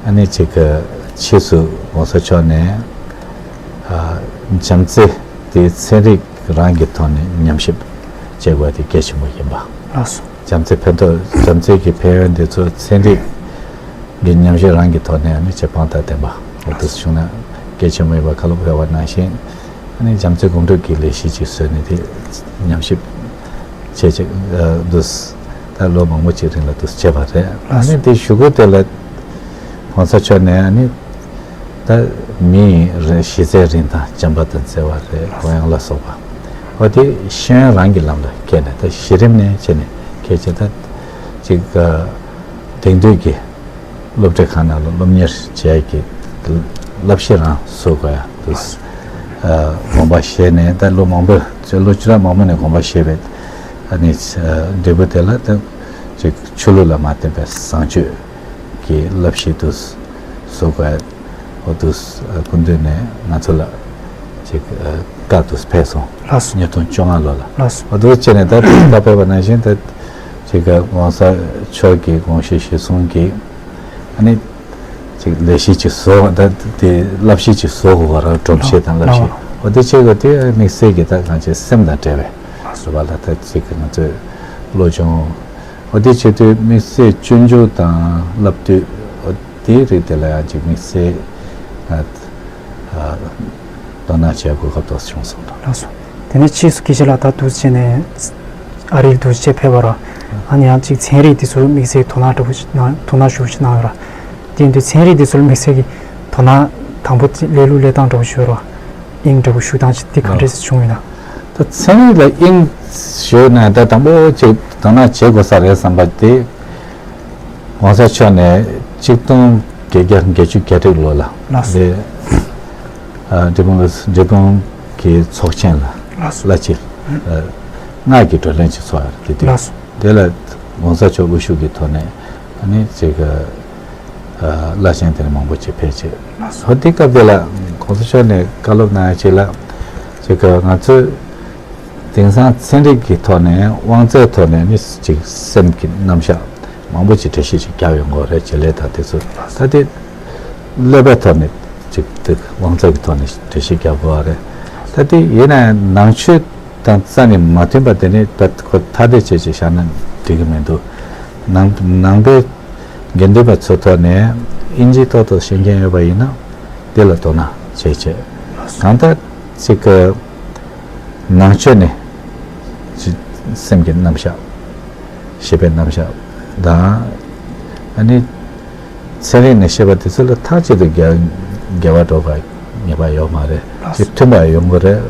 ཨ་ནི་ཅིག་གི་ཕྱིས་སུ་༸གོང་ས་མཆོག་ནས་ཨ་བྱམས་བརྩེ་དེ་ཚན་རིག་རང་གི་ཐོག་ནས་ཉམས་ཞིབ་བྱེད་དགོས་དེ་གལ་ཆེན་པོ་ཡིན་པ། ལགས་སོ། བྱམས་བརྩེ་ཕན་ཐོགས་བྱམས་བརྩེ་གི་ཕན་ཡོན་འདི་ཚོ་ཚན་རིག་ གི་ཉམས་ཞིབ་རང་གི་ཐོག་ནས་ནི་ཆེ་སྤང་དང་ལྡན་པ་འོ་དུ་བྱུང་ན་གལ་ཆེན་པོ་ཡིན་པ་ཁ་ལོ་བ་ནང་བཞིན་ཨ་ནི་བྱམས་བརྩེ་སྒོམ་སྒྲུབ་ཀྱི་ལས་གཞི་ཅིག་བཟོས་ནས་དེ་ཉམས་ཞིབ་བྱས་ཅིག་འདུག་ད་ལོ་མང་པོ་ཅིག་རིང་ལ་འདུག་བྱས་པ་རེད། ཨ་ནི་དེ་གཞུག་གུ་དེ་ལ་༸གོང་ས་མཆོག་ནས་ཨ་ནི་ད་མི་ཡི་གཞི་རྩའི་རིན་ཐང་བྱམས་པ་དང་བརྩེ་བ་རེད། གུ་ཡངས་ལ་སོགས་པ་འོ་དེ་ཤེས་ཡོན་རང་གི་ལམ་ལ་བསྐྱལ་ནས་ད་གཞི་རིམ་ནས་བྱས་ནས་གལ་ཆེ་ད་ཅིག་དེང་དུས་ཀྱི་སློབ་གྲྭ་ཁག་ནང་ལ་སློབ་གཉེར་བྱས་ཀྱི་བསླབ་གཞི་རང་བཟོ་དགོས་ཡ་འདུག་དགོངས་པ་བཞེས་ནས་ད་ལོ་མང་པོ་ལོ་བཅུ་ཕྲག་མང་པོ་ནས་དགོངས་པ་བཞེས་པའི་ཨ་ནི་འབྲས་བུ་དེ་ལ་ད་ཅིག་ཆོས་ལུགས་ལ་མ་བརྟེན་པའི་བཟང་སྤྱོད་ཀྱི་བསླབ་གཞི་འདུག་བཟོ་དགོས་ཡ་འོ་འདུག་སྐུ་མདུན་ནས་ང་ཚོ་ལ་ཅིག་བཀའ་འདུག་ཕེབས་སོང་། ལགས་སོ། ཉིས་སྟོང་བཅོ་ལྔ་ལོ་ལ། ལགས་སོ། འོ་འདུག་བྱས་ནས་ད་བཀའ་ཕེབས་པ་ནང་བཞིན་ད་ཅིག་༸གོང་ས་མཆོག་གི་དགོངས་གཞི་གཞི་བཟུང་གིས་ཨ་ནི་ཅིག་ལས་གཞི་ཅིག་བཟོ་ད་དེ་བསླབ་གཞི་ཅིག་བཟོ་དགོས་པ་ར་སྒྲོམ་གཞི་དང་བསླབ་གཞི་འོ་དེ་བྱེད་དགོས་དེ་དམིགས་བསལ་གྱི་ད་གང་ཅིག་སེམས་དང་འབྲེལ་བའི་རེད་པ་ལ་ད་ཅིག་ང་ཚོས་བློ་སྦྱོང་འོ་དེ་བྱེད་དུས་དམིགས་བསལ་སྤྱོད་འཇུག་དང་བསླབ་བཏུས་འོ་དེའི་རིགས་དེ་ལ་ཡང་ཅིག་དམིགས་བསལ་ང་དོ་སྣང་བྱེད་དགོས་སྐབས་དུ་བྱུང་སོང་། ལགས་སོ། དེ་ནས་ཕྱིས་སུ་སྐད་ཆ་ལ་ད་འདུག་བྱས་ནས་ཨ་རིར་འདུག་བྱས་ཕེབས་པ་ར། ཨ་ནི་ཡང་གཅིག་ཚན་རིག་དེ་ཚོ་དམིགས་བསལ་དོ་སྣང་འདྲ་པོ་ཞིག་གནང་དོ་སྣང་ཞུ་ཞིག་གནང་ཡོད་ར། དེ་ཡིན་དུས་ཚན་རིག་དེ་ཚོར་དམིགས་བསལ་གྱི་དོ་སྣང་དང་པོ་དེ་ལས་ལུགས་ལས་སྟངས་འདྲ་པོ་ཞུ་ར། དབྱིངས་འདྲ་པོ་ཞུ་སྟངས་ཅིག་དེ་ག་འདྲས་བྱུང་ཡོད་ན། ད་ཚན་རིག་ལ་དབྱིངས་ཞུ་ན་ད་དང་པོ་ཅིག་དོ་སྣང་བྱེད་དགོས་ས་རེད་བསམ་པ་དེ། ༸གོང་ས་མཆོག་ནས་གཅིག་སྟོང་བརྒྱད་བརྒྱ་བརྒྱད་ཅུ་གྱ་དྲུག་ལོ་ལ་ལགས་སོ། དེ་ཨ་འབྲས་སྤུངས་ལ་འབྲས་སྤུངས་ཀྱི་ཚོགས་ཆེན་ལ་ལགས་སོ། བླ་སྤྱི་ཨ་སྔགས་ཀྱི་བགྲོ་གླེང་ཅིག་ཚོགས་ཡོད་རེད་དེ་དུས། ལགས་སོ། དེ་ལ་༸གོང་ས་མཆོག་དབུ་བཞུགས་ཀྱི་ཐོག་ནས་ཨ་ནི་ཅིག་ཨ་བླ་ཆེན་དེ་འདྲ་མང་པོ་ཅིག་ཕེབས་བྱས། ལགས་སོ། ཧོ་དེ་སྐབས་དེ་ལ་༸གོང་ས་མཆོག་ནས་བཀའ་སློབ་གནང་ཡ་ཅིག་ལ་ཅིག་ང་ཚོས་དེང་སང་ཚན་རིག་གི་ཐོག་ནས་དབང་རྩའི་ཐོག་ནས་ནི་ཅིག་སེམས་ཀྱི་རྣམ་གཞག་མང་པོ་ཅིག་འགྲེལ་བཤད་ཅིག་བརྒྱབ་ཡོང་གི་རེད། བྱེད་ལས་དང་དེ་ཚོ་ད་དེ་ཀླད་པའི་ཐོག་ནས་ཅིག་དེ་དབང་རྩ་གི་ཐོག་ནས་འགྲེལ་བཤད་བརྒྱབ་དགོས་རེད། ད་དེ་ཡིན་ན་ནང་ཆོས་དང་རྩ་ནས་མ་མཐུན་པ་དེ་ནི་ད་ཁོ་ཐ་དད་བྱས་ཅིག་བཞག་ན་འགྲིག་གི་མི་འདུག་ནང་ནང་པའི་དགེ་འདུན་པ་ཚོའི་ཐོག་ནས་ཨིན་ཇི་ཏོག་ཏོག་ཤེས་མཁན་ཡོད་པ་ཡིན་ན་དེ་ལ་དོ་སྣང་བྱེད་བྱེད་གང་ལྟར་ཅིག་གི་ནང་ཆོས་ནི་ཅིག་སེམས་ཀྱི་རྣམ་གཞག་ཤེས་པའི་རྣམ་གཞག་དང་ཨ་ནི་ཚན་རིག་ནས་བཤད་པ་དེ་ཚོ་ལ་མཐའ་གཅིག་ཏུ་འགལ་འགལ་བ་འགྲོ་བ་ངེས་པ་ཡོད་མ་རེད། ཅིག་མཐུན་པ་ཡོང་གི་རེད།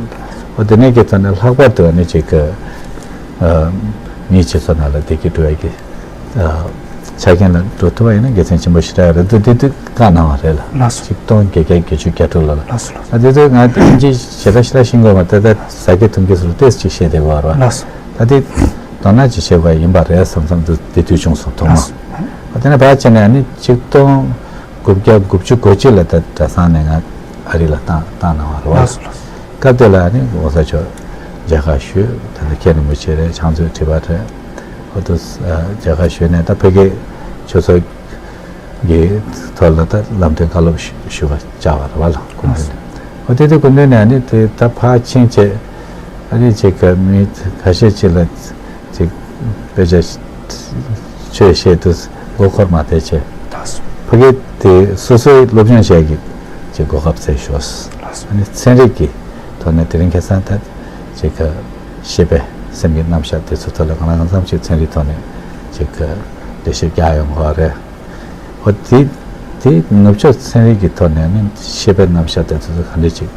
འོ་དེ་ནས་ཀྱི་ཐོག་ནས་ལྷག་པར་དུ་ཨ་ནི་ཅིག་གི་ཨ་མིའི་སྤྱི་ཚོགས་ནང་ལ་བདེ་སྐྱིད་སྒྲུབ་ཡ་གི་ཨ་ཆ་རྐྱེན་ལ་འགྲོ་ཐུབ་པ་ཡིན་ན་དགེ་མཚན་ཆེན་པོ་ཞེ་དྲག་རེད་འདུག་དེ་དུས་བཀའ་གནང་བ་རེད་ལ། ལགས་སོ། ཆིག་སྟོང་བརྒྱད་བརྒྱ་བརྒྱད་ཅུ་གྱ་དྲུག་ལོ་ལ། ལགས་སོ་ལགས་སོ། ཨ་དེ་དུས་ང་དབྱིན་ཇི་ཞེ་དྲག་ཞེ་དྲག་ཤེས་ཀྱི་ཡོད་མ་རེད། ད་ད་ཟ་གི་འཐུང་གི་སོགས་ཏོག་ཙམ་ཅིག་ཤེས་བསྡད་ཀྱི་ཡོད་རེད་བ། ལགས་སོ། ད་དེ་དོ་སྣང་ཅིག་བྱེད་དགོས་ཡིན་པ་རེད་བསམ་བསམ་དུ་དེ་དུས་བྱུང་སོང་ཐོག་མ། ལགས་སོ། ཨ་དེ་ནས་ཕར་ཕྱིན་ནས་ཨ་ནི་ཆིག་སྟོང་དགུ་བརྒྱ་དགུ་བཅུ་གོ་གཅིག་ལ་ད་གྲྭ་ཚང་ནས་ང་ཨ་རི་ལ་བཏང་བཏང་གནང་བ་རེད་བ། ལགས་སོ་ལགས་སོ། སྐབས་དེ་ལ་ཨ་ནི་༸གོང་ས་མཆོག་མཇལ་ཁ་ཞུས། ད་ལྟ་མཁན་རིན་པོ་ཆེ་རེད། ཕྱག་མཛོད་ཁྲི་པ་རེད། འོ་དུ་མཇལ་ཁ་ཞུས་ནས་ད་ཕ་གི་ཆོས་ཚོགས་གི་ཐོག་ལ་ད་ལམ་སྟོན་བཀའ་སློབ་ཞུ་བ་བཅར་བ་རེད་བ་ལ་སྐུ་མདུན་ནས། འོ་དེ་དུས་སྐུ་མདུན་ནས་ཨ་ནི་དེ་ད་ཕར་ཕྱིན་བྱས་ཨ་ནི་ཅིག་ག་མི་ཁ་ཤས་ཅིག་ལ་ཅིག་དཔེ་ཆ་ཆོས་བཤད་དུས་མགོ་འཁོར་མ་བསྡད་བྱས་ཕ་གི་དེ་སོ་སོའི་སློབ་སྦྱོང་བྱས་ཀྱི་ཅིག་གོ་སྐབས་བཙལ་ཞོག་ཨ་ནི་ཚན་རིག་གི་ཐོག་ནས་དེ་རིང་ཁ་སང་ད་ཅིག་ག་ཤེས་པའི་སེམས་ཀྱི་རྣམ་གཞག་དེ་ཚོ་ཐོག་ལ་གང་ལ་གང་འཚམ་ཞིག་ཚན་རིག་ཐོག་ནས་ཅིག་ག་འགྲེལ་བཤད་རྒྱག་ཡོང་དགོས་རེད། འོ་དེ་དེ་ནུབ་ཕྱོགས་ཚན་རིག་གི་ཐོག་ནས་ནི་ཤེས་པའི་རྣམ་གཞག་དེ་ཚོ་ག་འདྲ་ཅིག་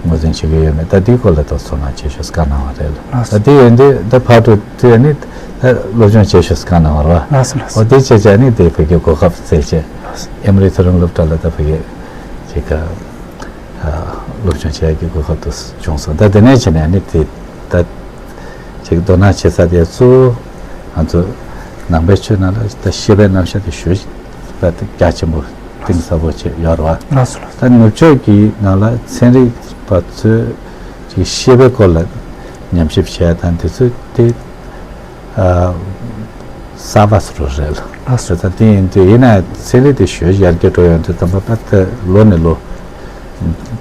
ངོས་འཛིན་བྱེད་ཀྱི་ཡོད་མེད་ད་དེའི་སྐོར་ལ་ད་ཚོར་སྣང་བྱེད་ཤོག་བཀའ་གནང་བ་རེད་ལ། ད་དེ་ཡོད་དུས་ད་ཕར་འགྲོ་དུས་ནི་ད་སློབ་སྦྱོང་བྱེད་ཤོག་བཀའ་གནང་བ་རེད་བ། འོ་དེ་བྱས་བྱས་ནི་དེ་བོད་ཀྱི་གོ་སྐབས་བཙལ་བྱས་ཨེ་མོ་རི་མཐོ་རིམ་སློབ་གྲྭ་ལ་ད་བོད་ཀྱི་ཅིག་ག་སློབ་སྦྱོང་བྱེད་ཡག་གི་གོ་སྐབས་དེ་བྱུང་སོང་། ད་དེ་ནས་བྱས་ནས་ནི་དེ་ད་ཅིག་དོ་སྣང་བྱེད་ས་དེ་གཙོ་བོ་ང་ཚོ་ནང་པའི་ཆོས་ནང་ལ་ད་ཤེས་པའི་རྣམ་གཞག་དེ་ཞུ་ད་དེ་རྒྱ་ཆེན་པོ་གཏིང་ཟབ་པོ་བྱས་ཡོད་རེད་བ། ལགས་སོ་ལགས་སོ། ད་ནུབ་ཕྱོགས་ཀྱི་ནང་ལ་ཚན་རིག་པ་ཚོས་ཅིག་ཤེས་པའི་སྐོར་ལ་ཉམས་ཞིབ་བྱས་ཡ་དང་དེ་ཚོ་དེ་ཨ་གསར་པ་སུ་རུ་རེད་ལ། ལགས་སོ། ད་དེ་ཡིན་དུས་ཡིན་ན་ཚན་རིག་དེ་ཞོལ་ཡར་རྒྱས་འགྲོ་ཡོང་དུས་ཙམ་པ་ད་ལྟ་ལོ་ནས་ལོ་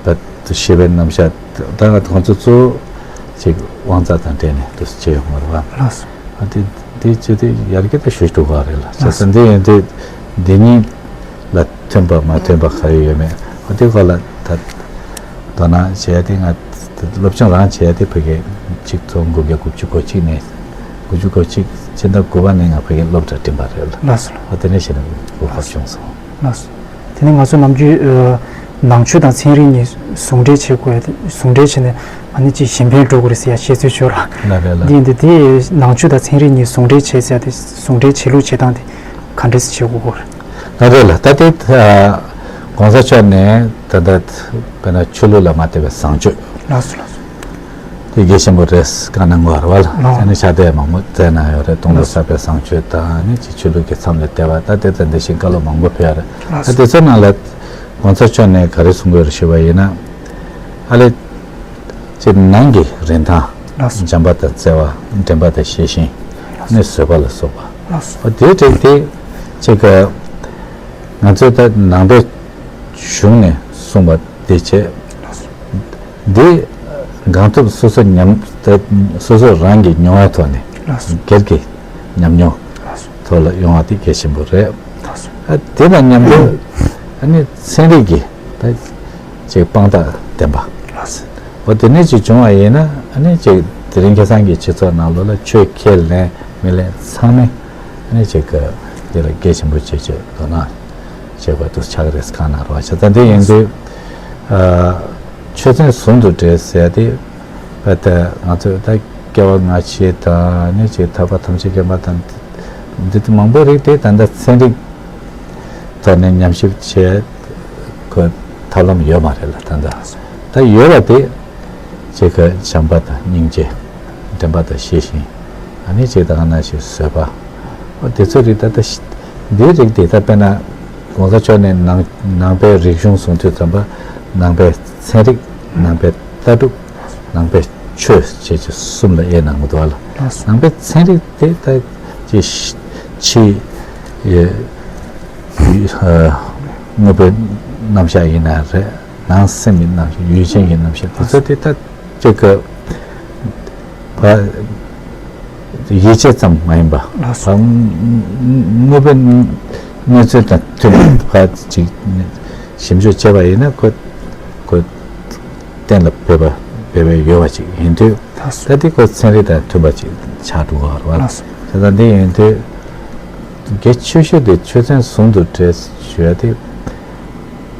ད་ཤེས་པའི་རྣམ་གཞག་ད་ང་ཁོང་ཚོ་གཙོ་བོ་ཅིག་དབང་རྩ་དང་འབྲེལ་ནས་དུ་བྱེད་ཡོང་བ་རེད་བ། ལགས་སོ། ཨ་དེ་ དེ་བྱས་ཏེ་ཡར་རྒྱས་དེ་ཞུ་འགྲོ་གི་རེད་ལ། བྱས་ཙང་འདི་ཡིན་དུས་འདི་གཉིས་ལ་མཐུན་པ་མ་མཐུན་པ་ག་རེ་ཡོད་མེད་འོ་དེ་སྐོར་ལ་ད་དོ་སྣང་བྱས་ཏེ་ང་སློབ་སྦྱོང་རང་བྱས་ཏེ་ཕ་གི་ཆིག་སྟོང་དགུ་བརྒྱ་དགུ་བཅུ་གོ་གཅིག་ནས་དགུ་བཅུ་གོ་གཅིག་ཕྱི་ཟླ་དགུ་པ་ནས་ང་ཕ་གི་སློབ་གྲྭ་འགྲིམས་པ་རེད་ལ། ལགས་སོ། འོ་དེ་ནས་གཞི་ནས་གོ་སྐབས་བྱུང་སོང་། ལགས་སོ། དེ་ནས་ང་ཚོ་ནམ་རྒྱུན་ཨ་ནང་ཆོས་དང་ཚན་རིག་གཉིས་ཟུང་འབྲེལ་བྱེད་དགོས་ཡ་དེ་ཟུང་འབྲེལ་བྱས་ནས་ཨ་ནི་ཅིག་གཞན་ཕན་འགྲོ་དགོས་རེད་ཟེར་ཡ་བཤད་ཚུལ་ཡོད་ར། ལགས་རེད་ལགས། འདི་ཡིན་དུས་དེ་ནང་ཆོས་དང་ཚན་རིག་གཉིས་ཟུང་འབྲེལ་བྱེད་ཟེར་ཡ་དེ་ཟུང་འབྲེལ་བྱེད་ལུགས་བྱེད་སྟངས་དེ་ག་འདྲས་བྱེད་དགོས་གོ་རེད། ལགས་རེད་ལགས། ད་དེ་ཨ་གོང་ས་མཆོག་ནས་ད་ལྟ་དཔེར་ན་ཆོས་ལུགས་ལ་མ་བལྟས་པའི་བཟང་སྤྱོད། ལགས་སོ་ལགས་སོ། དེ་གལ་ཆེན་པོ་རེད་བཀའ་གནང་དགོས་རེད་བ་ལ། ཨ་ནི་ཕྱག་དེབ་མང་པོ་བསྩལ་གནང་ཡོད་རེད། སྟོང་ལོ་གསར་པའི་བཟང་སྤྱོད་དང་ནི་ཅིག་ཆོས་ལུགས་ཀྱི་མཚམས་ལས་འདས་པ་ད་དེ་ཙམ་འདི་བཞིན་བཀའ་སློབ་མང་པོ་ཕེབས་ཡོད་རེད། ད་དེ་ཚོའི་ནང་ལ་གོང་ས་མཆོག་ནས་ག་རེ་གསུང་གི་ཡོད་རེད་ཞུས་པ་ཡིན་ན། ཨ་ལས་ཅིག་ནང་གི་རིན་ཐང་། བྱམས་པ་དང་བརྩེ་བ། འདྲེན་པ་དང་ཤེས་བཞིན། ནི་བཟོད་པ་ལ་སོགས་པ། འོ་དེའི་རིགས་དེ་ཅིག་ག་ང་ཚོས་ད་ནང་པའི་གཞུང་ནས་གསུངས་པ་དེ་བྱས། འདི་གང་ཐུབ་སོ་སོ་ཉམས་སོ་སོ་རང་གི་མྱོང་བའི་ཐོག་ནས་སྒེར་གྱི་ཉམས་མྱོང་ཐོག་ལ་ཡོང་བ་དེ་གལ་ཆེན་པོ་རེད། ཨ་དེ་དང་མཉམ་དུ་ཨ་ནི་ཚན་རིག་གི་ད་ཅིག་དཔང་རྟགས་ལྡན་པ། འོ་དེ་ནས་ཅིག་བྱུང་བ་ཡིན་ན་ཨ་ནི་ཅིག་དེ་རིང་ཁ་སང་གི་སྤྱི་ཚོགས་ནང་ལོགས་ལ་ཆོས་ཁས་ལེན་མི་ལེན་ཚང་མས་ཨ་ནི་ཅིག་གི་འདི་ལ་གལ་ཆེན་པོ་བྱེད་ཆེད་དོ་སྣང་། བྱེད་དགོས་འདུག་ཆགས་རེད་གང་ན་རོ་བྱ་ད་འདི་ཡིན་དུས། ཨ་ཆོས་ཚན་ཟུང་དུ་འབྲེལ་ཟེར་ཏེ། བ་ད་ང་ཚོས་ད་སྐྱེ་བ་སྔ་ཕྱི་དང་ནི་ཅིག་ཐར་པ་ཐམས་ཅད་མཁྱེན་པ་དང་། འདི་དུ་མང་པོ་རིགས་དེ་ད་ལྟ་ཚན་རིག་ཐོག་ནས་ཉམས་ཞིབ་བྱེད་དགོས་ཐབས་ལམ་ཡོད་མ་རེད་ལ་ད་ལྟ། ད་ཡོད་པ་དེ། ཅིག་གི་བྱམས་པ་དང་སྙིང་རྗེ། འདྲེན་པ་དང་ཤེས་བཞིན། ཨ་ནི་ཅིག་དང་ན་ཞིག་བཟོད་པ། འོ་དེ་ཚོ་རིགས་ད་ལྟ་ཤི་འདིའི་རིགས་དེ་ད་དཔེར་ན་གོང་ས་མཆོག་ནས་ནང་ནང་པའི་རིག་གཞུང་གསུང་དུས་ཙམ་པ་ནང་པའི་ཚན་རིག་ནང་པའི་ལྟ་གྲུབ་ནང་པའི་ཆོས་བཅས་ཀྱི་གསུམ་ལ་དབྱེ་གནང་གི་འདུག་ལ། ནང་པའི་ཚན་རིག་དེ་ད་ཅིག་ཕྱི་ཡི་དངོས་པོའི་རྣམ་གཞག་ཡིན་ན་རེད། ནང་སེམས་ཀྱི་རྣམ་གཞག་ཡུལ་ཅན་གྱི་རྣམ་གཞག་དེ་ཚོ་དེ་ད་ཅིག་གི་བ་ཡིད་ཆེས་ཙམ་མ་ཡིན་པ་ལགས་སོ། བ་དངོས་པོའི་གནས་ཚུལ་དང་མཐུན་པ་ཅིག་ཞིབ་འཇུག་བྱས་པ་ཡིན་ན་ཁོ་ཁོ་གཏན་ལ་ཕེབས་པ་ཕེབས་པའི་ཡོད་པ་ཅིག་ཡིན་དུས་ད་དེ་ཁོ་ཚན་རིག་དང་མཐུན་པ་ཅིག་ཆགས་འགྲོ་གི་རེད་བ། ལགས་སོ། དེ་ལྟར་འདི་ཡིན་དུས་གལ་ཆེ་ཤོས་དེ་ཆོས་ཚན་ཟུང་དུ་འབྲེལ་ཞུ་ཡ་དེ།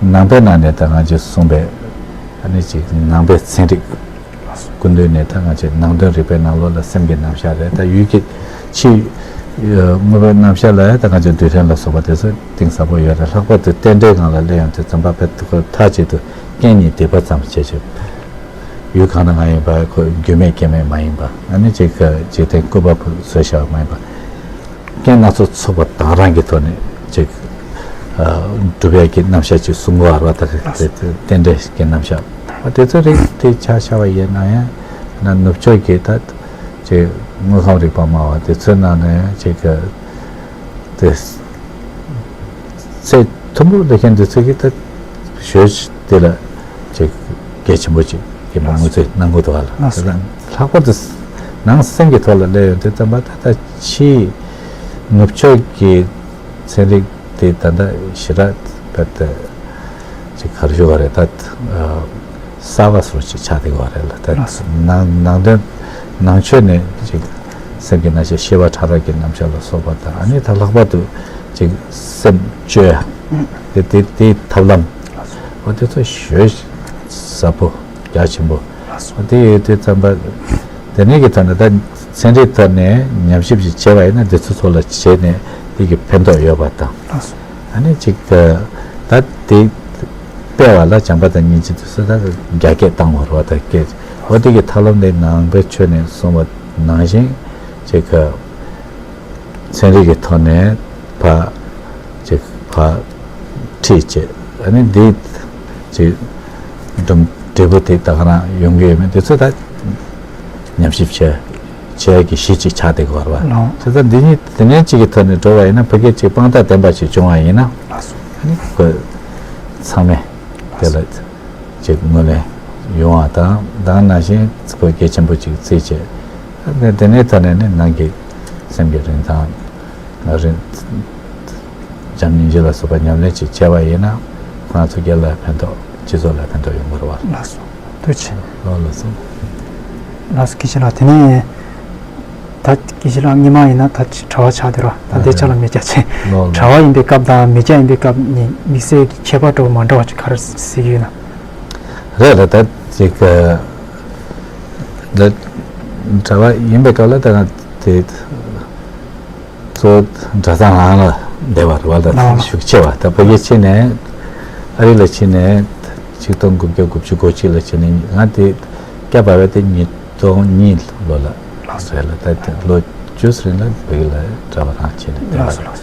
ནང་པའི་ནང་ནས་ད་ང་ཚོས་གསུངས་པའི་ཨ་ནི་ཅིག་ནང་པའི་ཚན་རིག་སྐུ་མདུན་ནས་ད་ང་ཚོས་ནང་དོན་རིག་པའི་ནང་ལོགས་ལ་སེམས་ཀྱི་རྣམ་གཞག་རེད། ད་ཡུལ་གྱི་ཕྱི་དངོས་པོའི་རྣམ་གཞག་ལ་ད་ང་ཚོས་རྡུལ་ཕྲན་ལ་སོགས་པ་དེ་ཚོ་གཏིང་ཟབ་པོ་ཡོད་རེད། ལྷག་པར་དུ་རྟེན་འབྲེལ་སྒང་ལ་སླེབས་ཡོང་དུས་ཙམ་པ་ཕལ་ཆེར་མཐའ་གཅིག་ཏུ་རྐྱེན་གཉིས་སྡིག་པ་ཙམ་བྱས་བྱས་ཡུལ་གང་ན་གང་ཡིན་པ་ཁོ་རྒྱུ་མེད་རྐྱེན་མེད་མ་ཡིན་པ་ཨ་ནི་ཅིག་འཇིག་རྟེན་བཀོད་པ་པོ་བཟོས་བཞག་པ་མ་ཡིན་པ། རྐྱེན་སྣ་ཚོགས་ཚོགས་པ་དང་རང་གི་ཐོག་ནས་ཅིག་ཨ་སྒྲུབ་ཡས་ཀྱི་རྣམ་གཞག་ཅིག་གསུང་གི་ཡོད་རེད་བ། ད་ག་རེ་རྟེན་འབྲེལ་གྱི་རྣམ་གཞག་འོ་དེ་ཚོ་རིགས་དེ་ཆ་བཞག་པ་ཡིན་ན་ཡང་ན་ནུབ་ཕྱོགས་ཀྱི་ད་ཅིག་དངོས་ཁམས་རིག་པ་སྨྲ་བ་དེ་ཚོའི་ནང་ནས་ཡང་ཅིག་དེ་ཚད་མཐོན་པོ་ལས་མཁན་དེ་ཚོ་གིས་ད་ཞོལ་དེ་ལ་ཅིག་གལ་ཆེན་པོ་ཅིག་གི་མོས་མཐུན་གནང་དགོས་འདུག་བ་ལ། ལགས་སོ། དེ་ལ་ལྷག་པར་དུ་ནང་སེམས་ཀྱི་ཐོག་ལ་སླེབས་ཡོང་དུས་ཙམ་པ་ད་ལྟ་ཕྱིའི་ནུབ་ཕྱོགས་ཀྱི་ཚན་རིག་དེ་ད་ལྟ་ཞེ་དྲག་བར་དུ་ཅིག་ག་རེ་ཞུ་དགོས་རེད། ད་གསར་བ་བཟོ་ཅིག་ཆགས་བསྡད་ཡོད་རེད་ལ། ད་ལགས་སོ། ནང་ནང་དོན་ནང་ཆོས་ནས་ཅིག་སེམས་ཀྱི་རྣམ་གཞག་ཤེས་པ་ཕྲ་རགས་ཀྱི་རྣམ་གཞག་ལ་སོགས་པ་དང་ཨ་ནི་ད་ལྷག་པར་དུ་ཅིག་སེམས་བཅོས་ཡ་དེ་དེ་དེའི་ཐབས་ལམ་འོ་དེ་ཚོ་ཞེ་ཟབ་པོ་རྒྱ་ཆེན་པོ་འོ་དེ་ཡོད་དུས་ཙམ་པ་དེ་ནས་ཀྱི་ཐོག་ནས་ད་ཚན་རིག་ཐོག་ནས་ཉམས་ཞིབ་ཅིག་བྱས་པ་ཡིན་ན་དེ་ཚོ་ཚོ་ལ་བྱས་ནས་དེ་གི་ཕན་ཐོགས་ཡོད་པ་དང་། ཨ་ནི་ཅིག་ད་དེ་སྤེལ་བ་ལ་བྱམས་པ་དང་སྙིང་རྗེ་དེ་ཚོ་ད་རྒྱ་སྐྱེད་བཏང་བ་རེད་བ། ད་སྐད་འོ་དེ་གི་ཐབས་ལམ་དེ་ནང་པའི་ཆོས་ནས་གསུངས་པ་ནང་བཞིན་ཅིག་ཚན་རིག་གི་ཐོག་ནས་ཕ་ཅིག་ཕ་ཁྲིད་བྱས་ཨ་ནི་འདི་ཅིག་འགྲུབ་འབྲས་བུ་དེ་ད་ག་རང་ཡོང་གི་ཡོད་མེད་དེ་ཚོ་ད་ཉམས་ཞིབ་བྱས་བྱས་ཀྱི་གཞི་ཅིག་ཆགས་བསྡད་ཀྱི་ཡོད་རེད་བ། ལགས། དེ་ལྟར་འདི་གཉིས་དེ་ནས་གཅིག་གི་ཐོག་ནས་འགྲོ་བ་ཡིན་ན་ཕ་གི་ཅིག་དཔང་རྟགས་ལྡན་པ་ཞིག་བྱུང་བ་ཡིན་ན་ལགས་སོ། ཨ་ནི་ཁོ་ཚང་མས་དེ་ལ་ཅིག་ངོས་ལེན་ཡོང་བ་དང་དེ་ནང་བཞིན་ཁོ་གལ་ཆེན་པོ་ཅིག་བརྩིས་བྱས་དེ་ནས་ཐོག་ནས་ནི་ནང་གི་ སེམས་ཀྱི་རིན་ཐང་། རིན། བྱམས་སྙིང་རྗེ་ལ་སོགས་པ་ཉམས་ལེན་ཅིག་བྱས་པ་ཡིན་ན། ཁོ་རང་ཚོ་སྒེར་ལ་ཕན་ཐོགས། སྤྱི་ཚོགས་ལ་ཕན་ཐོགས་ཡོང་གི་རེད་བ། ལགས་སོ། ཐུགས་རྗེ་ཆེ། ལགས་སོ། ལགས་སོ། དགེ་བཤེས་ལགས། དེ་ནས་ད་དགེ་བཤེས་ལགས་སྔོན་མ་ཡིན་ན་ད་ཅིག་གྲྭ་པ་ཆགས་བསྡད་ར། ད་འདས་ཆགས་ལ་མི་སྐྱ་ཆེ། ལགས་སོ། གྲྭ་པ་ཡིན་པའི་སྐབས་དང་མི་སྐྱ་ཡིན་པའི་སྐབས་གཉིས་དམིགས་བསལ་གྱི་ཁྱད་པར་འདྲ་བོ་མ་འདྲ་བ་ཅིག་ག་རེ་གཟིགས་ཀྱི་ཡོད་ན། རེད་རེད། ད་ཅིག་ད་གྲྭ་པ་ཡིན་པའི་སྐབས་ལ་ད་ང་དེ་གཙོ་བོ་གྲྭ་ཚང་ནང་ལ་བསྡད་པ་རེད་བ། ད་ལགས། ཤུགས་ཆེ་བ། ད་ཕ་གིར་ཕྱིན་ནས། ཨ་རི་ལ་ཕྱིན་ནས་ཆིག་སྟོང་དགུ་བརྒྱ་དགུ་བཅུ་གོ་གཅིག་ལ་ཕྱིན་ནས། ང་དེ་སྐྱབས་བབས་པ་དེ་ཉིས་སྟོང་གཉིས་ལོ་ལ་རེད་ལ། ད་དེ་ལོ་བཅུ་ཙམ་རིང་ལ་བོད་ལ་གྲྭ་པ་རང་བྱས་ནས་བསྡད་པ་རེད། ལགས་སོ། ལགས་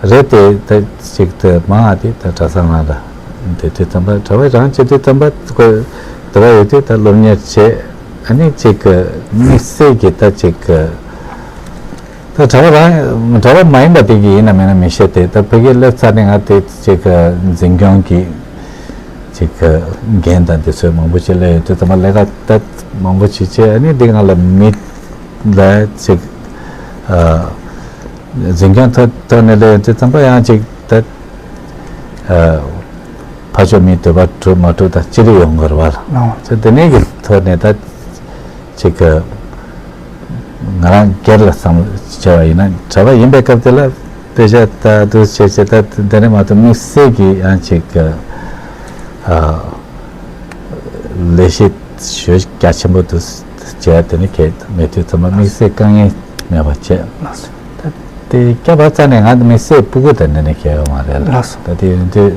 སོ། རེད་དེ། ད་ཅིག་ད་མང་ང་དེ་ད་གྲྭ་ཚང་ནང་ལ་བསྡད་དུས་ཙམ་པ། གྲྭ་པ་རང་བྱེད་དུས་ཙམ་པ་ཁོ་དེ་པ་ཡོད་དུས་ད་སློབ་གཉེར་བྱས། ཨ་ནི་ཅིག་དམིགས་བསལ་གྱི་ད་ཅིག་ད་གྲྭ་པ་རང་། གྲྭ་པ་མ་ཡིན་པ་དེ་གི་ཡིན་ན་མིན་ན་མི་ཤེས་ཏེ། ད་ཕ་གིར་སླེབས་ཚར་ནས་ང་དེ་ཅིག་འཛིན་སྐྱོང་གི་ཅིག་འགན་དང་དེ་ཚོ་མང་པོ་ཅིག་སླེབས་ཡོད་དུས་ཙམ་པ་ལས་ཀ་ད་མང་པོ་ཅིག་བྱས། ཨ་ནི་འདི་ང་ལ་མི་ལ་ཅིག་འཛིན་སྐྱོང་ཐོག་ཐོག་ནས་སླེབས་ཡོད་དུས་ཙམ་པ་ཡང་ཅིག་ད། ཕར་ཕྱོགས་མིའི་འདོད་པ་གྲུབ་མ་གྲུབ་དང་ཅི་རིགས་ཡོང་གི་རེད་བ། ལགས། དེ་ནས་ཀྱི་ཐོག་ནས་ད་ཅིག་ང་རང་སྒེར་ལ་བསམ་བློ་བྱས་པ་ཡིན་ན། གྲྭ་པ་ཡིན་པའི་སྐབས་དེ་ལ་དཔེ་ཆ་ལྟ་འདུག་བྱས་བྱས། ད་དེ་ནས་མ་གཏོགས་དམིགས་བསལ་གྱི་ཡང་ཅིག་ལས་གཞི་ཞེ་རྒྱ་ཆེན་པོ་འདུག་བྱས། དེ་ནས་གལ་མེད་དུས་ཙམ་པ་དམིགས་བསལ་དཀའ་ངལ་མེད་པ་བྱས། ལགས་སོ། ད་དེ་སྐྱབས་བབས་ཚར་ནས་ང་དམིགས་བསལ་སྤུ་གུ་དང་འདི་ནས་གལ་ཡོད་མ་རེད་ལ། ལགས་སོ། ད་དེ་ཡིན་དུས་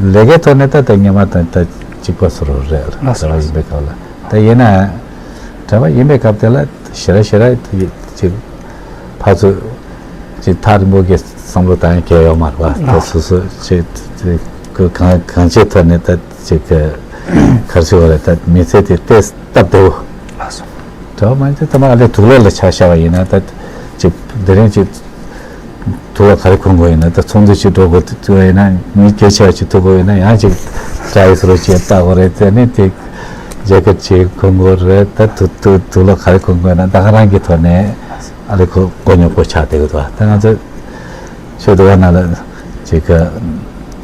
ལས་ཀའི་ཐོག་ནས་ད་ད་སྔོན་མ་དང་ད་གཅིག་པ་བཟོ་འདྲ་རེད་ལ། ལགས་སོ། གྲྭ་པ་ཡིན་པའི་སྐབས་ལ། ད་ཡིན་ན་གྲྭ་པ་ཡིན་པའི་སྐབས་དེ་ལ་ཞེ་དྲག་ཞེ་དྲག་ཅིག་ཕར་ཚུར་ཅིག་ཐག་རིང་པོ་གི་བསམ་བློ་བཏང་ཡ་གལ་ཡོད་མ་རེད་པ། ད་ལགས། སོ་སོ་ཅིག་ཅིག་གང་གང་ཅིའི་ཐོག་ནས་ད་ཅིག་ག་རེ་ཟེར་དགོས་རེད། ད་མི་ཚེ་དེ་ཏོག་ཙམ་སྟབས་བདེ་པོ། ལགས་སོ། གྲྭ་པ་མ་ཡིན་ཚེ་ད་མ་ཨ་ལས་དུག་ལོག་ལ་ཆ་བཞག་པ་ཡིན་ན། ད་ཅིག་དེ་རིང་ཅིག་དུག་ལོག་ག་རེ་གོན་དགོས་ཡིན་ན། ད་ཚོགས་འདུ་ཅིག་འགྲོ་དགོས་དུས་ཡིན་ན། མི་གལ་ཆེ་བ་ཅིག་ཐུག་དགོས་ཡིན་ན་ཡང་ཅིག་ཏྲ་ཡི་སུ་རུ་ཅིག་ལྟ་དགོས་རེད། དེ་ནས་དེ་ཇེ་ཀེཊ་ཅིག་གོན་དགོས་རེད། ད་དུ་དུ་དུག་ལོག་ག་རེ་གོན་དགོས་ཡིན་ན། ད་ག་རང་གི་ཐོག་ནས་ཨ་ལས་ཁོ་མགོ་རྙོག་པོ་ཆགས་བསྡད་ཀྱི་འདུག་ད་ང་ཚོ་ཆོས་འདུལ་བ་ནང་ལ་ཅིག་ག་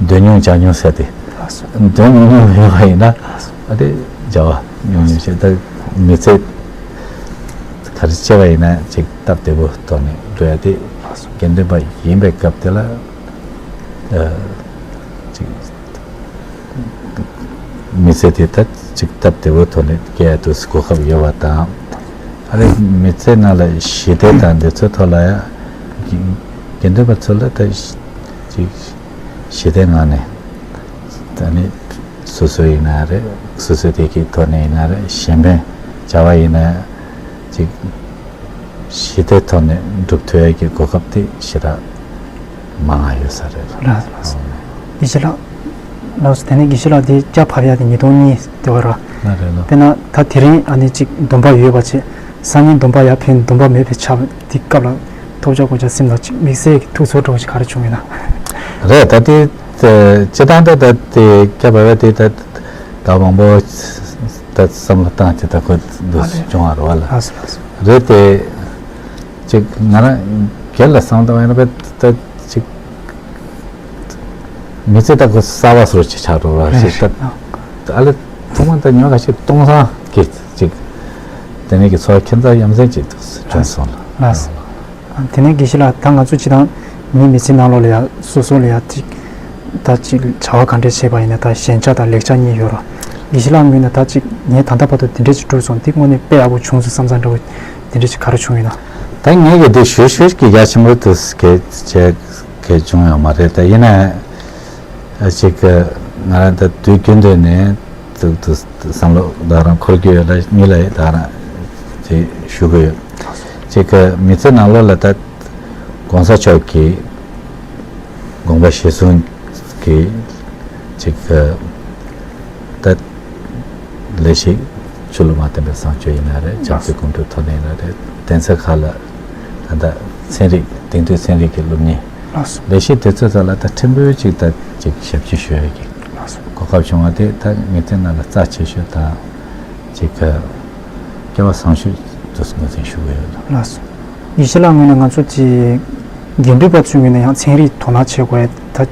འདོད་ཉུང་བྱ་ཉུང་ཟེར་ཏེ། འདོད་ཉུང་ཉུང་ཡོད་པ་ཡིན་ན་ཨ་དེ་བྱ་བ་ཉུང་ཉུང་བྱས། ད་མི་ཚེ་ག་རེ་བྱས་པ་ཡིན་ན་ཅིག་སྟབས་བདེ་པོ་ཐོག་ནས་འགྲོ་ཡ་དེ། དགེ་འདུན་པ་ཡིན་པའི་སྐབས་དེ་ལ་ཨ་ཅིག་མི་ཚེ་དེ་ད་ཅིག་སྟབས་བདེ་པོ་ཐོག་ནས་སྐྱེལ་ཡ་དུས་གོ་སྐབས་ཡོད་པ་དང་། ཨ་རེ་མི་ཚེ་ནང་ལ་ཞི་བདེ་དང་འདི་ཚོའི་ཐོག་ལ་ཡ་དགེ་དགེ་འདུན་པ་ཚོ་ལ་ད་ཅིག་ཞི་བདེ་ངང་ནས། ད་ནི་སོ་སོ་ཡིན་ན་རེད། སོ་སོའི་སྡེ་ཁག་གི་ཐོག་ནས་ཡིན་ན་རེད། གཞན་ཕན་བྱ་བ་ཡིན་ན་ཅིག་ཞི་བདེའི་ཐོག་ནས་སྒྲུབ་ཐུབ་ཡ་གི་གོ་སྐབས་དེ་ཞེ་དྲག་མང་ང་ཡོད་ས་རེད། ལགས་སོ། ལགས་སོ། དགེ་བཤེས་ལགས། ལགས་སོ། དེ་ནས་དགེ་བཤེས་ལགས་དེ་སྐྱབས་བབས་ཡ་དེ་ཉིས་སྟོང་གཉིས་དེ་བ་ར། ལགས་རེད་ལགས། དཔེར་ན་ད་དེ་རིང་ཨ་ནི་ཅིག་སྡོམ་པ་ཡོད་པ་བྱས། སང་ཉིན་སྡོམ་པ་ཡར་ཕུལ། སྡོམ་པ་མེད་པའི་ཆ་དེ་སྐབས་ལ་ཐོབ་བྱ་གོ་བྱ་སེམས་ལ་ཅིག་དམིགས་བསལ་གྱི་ཐུགས་ཚོར་འདྲ་བོ་ཞིག་ག་རེ་བྱུང་ཡོད་ན། རེད། ད་དེ་སྤྱིར་བཏང་ད་ད་དེ་སྐྱབས་བབས་དེ་ད་ད་མང་པོ་ད་བསམ་བློ་བཏང་བྱས་ད་ཁོ་འདུག་ཨ་ལས། བྱུང་བ་རེད་བ་ལ། ལགས་སོ། ལགས་སོ། རེད་དེ། ཅིག་ང་རང་སྒེར་ལ་བསམ་བློ་བཏང་བ་ཡིན་ན་ད་ཅིག་མི་ཚེ་ད་ཁོ་གསར་པ་བཟོ་ཅིག་ཆགས་འགྲོ་བ་ཞིག་ད། ཨ་ལས་ཐོག་མ་ད་ཉོ་ག་ཞིག་གཏོང་སང་གི་ཅིག་དེ་ནས་ཀྱི་ཚོར་ཁྱད་མཚར་ཡ་མཚན་ཅིག་བྱུང་སོང་ལ། ལགས་སོ། དེ་ནས་དགེ་བཤེས་ལགས། ད་ང་ཚོ་སྤྱིར་བཏང་མིའི་མི་ཚེ་ནང་ལོགས་ལ་ཡ་སོ་སོ་ལ་ཡ་ཅིག་ད་ཅིག་བྱ་བ་ག་འདྲས་བྱས་པ་ཡིན་ན་ད་ཞན་ཆ་དང་ལེགས་ཆ་གཉིས་ཡོད་ར། དགེ་བཤེས་ལགས་ངོས་ནས་ད་ཅིག་ངས་ད་ལྟ་བར་དུ་འདི་འདྲས་ཅིག་བསྒྲུབས་སོང་། འདི་དངོས་གནས་དཔེ་ཡག་པོ་བྱུང་སོང་བསམ་ས་འདྲ་བོ་འདི་འདྲས་ཅིག་ག་རེ་བྱུང་ཡོད་ན། ད་ངས་གི་འདི་ཞུ་ཞུ་གི་རྒྱ་ཆེན་པོ་དུ་གི་བྱས་གི་བྱུང་ཡོད་མ་རེད། ད་ཡིན་ན་ཨ་ཅིག་གི་ང་རང་ད་དུས་རྒྱུན་དུ་ནས་ཏུ་ཏུ་བསམ་བློ་ད་རང་འཁོར་གྱི་ཡོད་ལ། ཉིད་ལ་ད་རང་དེ་ཞུ་གི་ཡོད། ཅིག་གི་མི་ཚེ་ནང་ལོགས་ལ་ད་གོང་ས་མཆོག་གི་དགོངས་པ་གཞིར་བཟུང་གི་ཅིག་གི་ད་ལས་ཤིག་ཆོས་ལུགས་མ་བསྟན་པའི་བཟང་སྤྱོད་ཡིན་ན་རེད། བྱམས་བརྩེ་གོང་འཕེལ་ཐོག་ནས་ཡིན་ན་རེད། གདན་ས་ཁག་ལ་ད་ལྟ་ཚན་རིག་དེང་དུས་ཚན་རིག་གི་སློབ་གཉེར། ལགས་སོ། ལས་གཞི་དེ་ཚོའི་ཐོག་ལ་ད་ཕྲན་བུ་ཅིག་ད་ཅིག་ཞབས་ཕྱི་ཞུ་ཡ་གི་ལགས་སོ། གོ་སྐབས་བྱུང་བ་དེ་ད་ངེད་ཚོའི་ནང་ལ་རྩ་ཆེ་ཤོས་དང་ཅིག་གི་སྐལ་བ་བཟང་ཤོས་དུ་ངོས་འཛིན་ཞུ་གི་ཡོད། ལགས་སོ། དགེ་བཤེས་ལགས་ངོས་ནས་ང་ཚོ་གི་དགེ་འདུན་པ་ཚོའི་ངོས་ནས་ཡང་ཚན་རིག་དོ་སྣང་བྱེད་དགོས་ཡ། ད་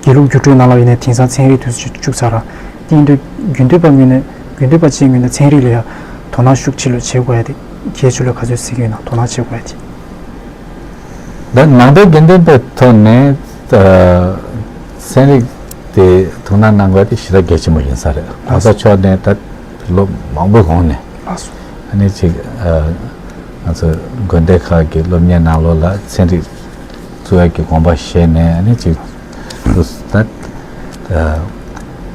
དགེ་ལུགས་བརྒྱུད་སྤྲོད་ནང་ལ་ཡིན་ནའི་དེང་སང་ཚན་རིག་དུས་ཚོད་བཅུག་ཚར་ར། དེ་ཡིན་དུས་དགེ་འདུན་པ་ངོས་ནས་དགེ་འདུན་པ་བཅས་ངོས་ནས་ཚན་རིག་ལ་ཡང་དོ་སྣང་ཤུགས་ཆེ་ལོས་བྱེད་དགོས་ཡ་དེ་ཁྱེད་ཚོ་ལ་ག་ཚོད་གཟིགས་ཡོད་ན། དོ་སྣང་བྱེད་དགོས་ཡ་དེ། ད་ནང་པའི་དགེ་འདུན་པའི་ཐོག་ནས་ཨ། ཚན་རིག་དེ་དོ་སྣང་གནང་དགོས་དེ་ཞེ་དྲག་གལ་ཆེན་པོ་ཡིན་ས་རེད། གོང་ས་མཆོག་ནས་ད་ལོ་མང་པོའི་གོང་ནས་ཨ་ནི་ཅིག་ཨ། ང་ཚོ་དགོན་སྡེ་ཁག་གི་སློབ་གཉེར་ནང་ལོགས་ལ་ཚན་རིག་བཙུགས་ཡག་གི་དགོངས་པ་བཞེས་ནས་ཨ་ནི་ཅིག་ད་ཨ།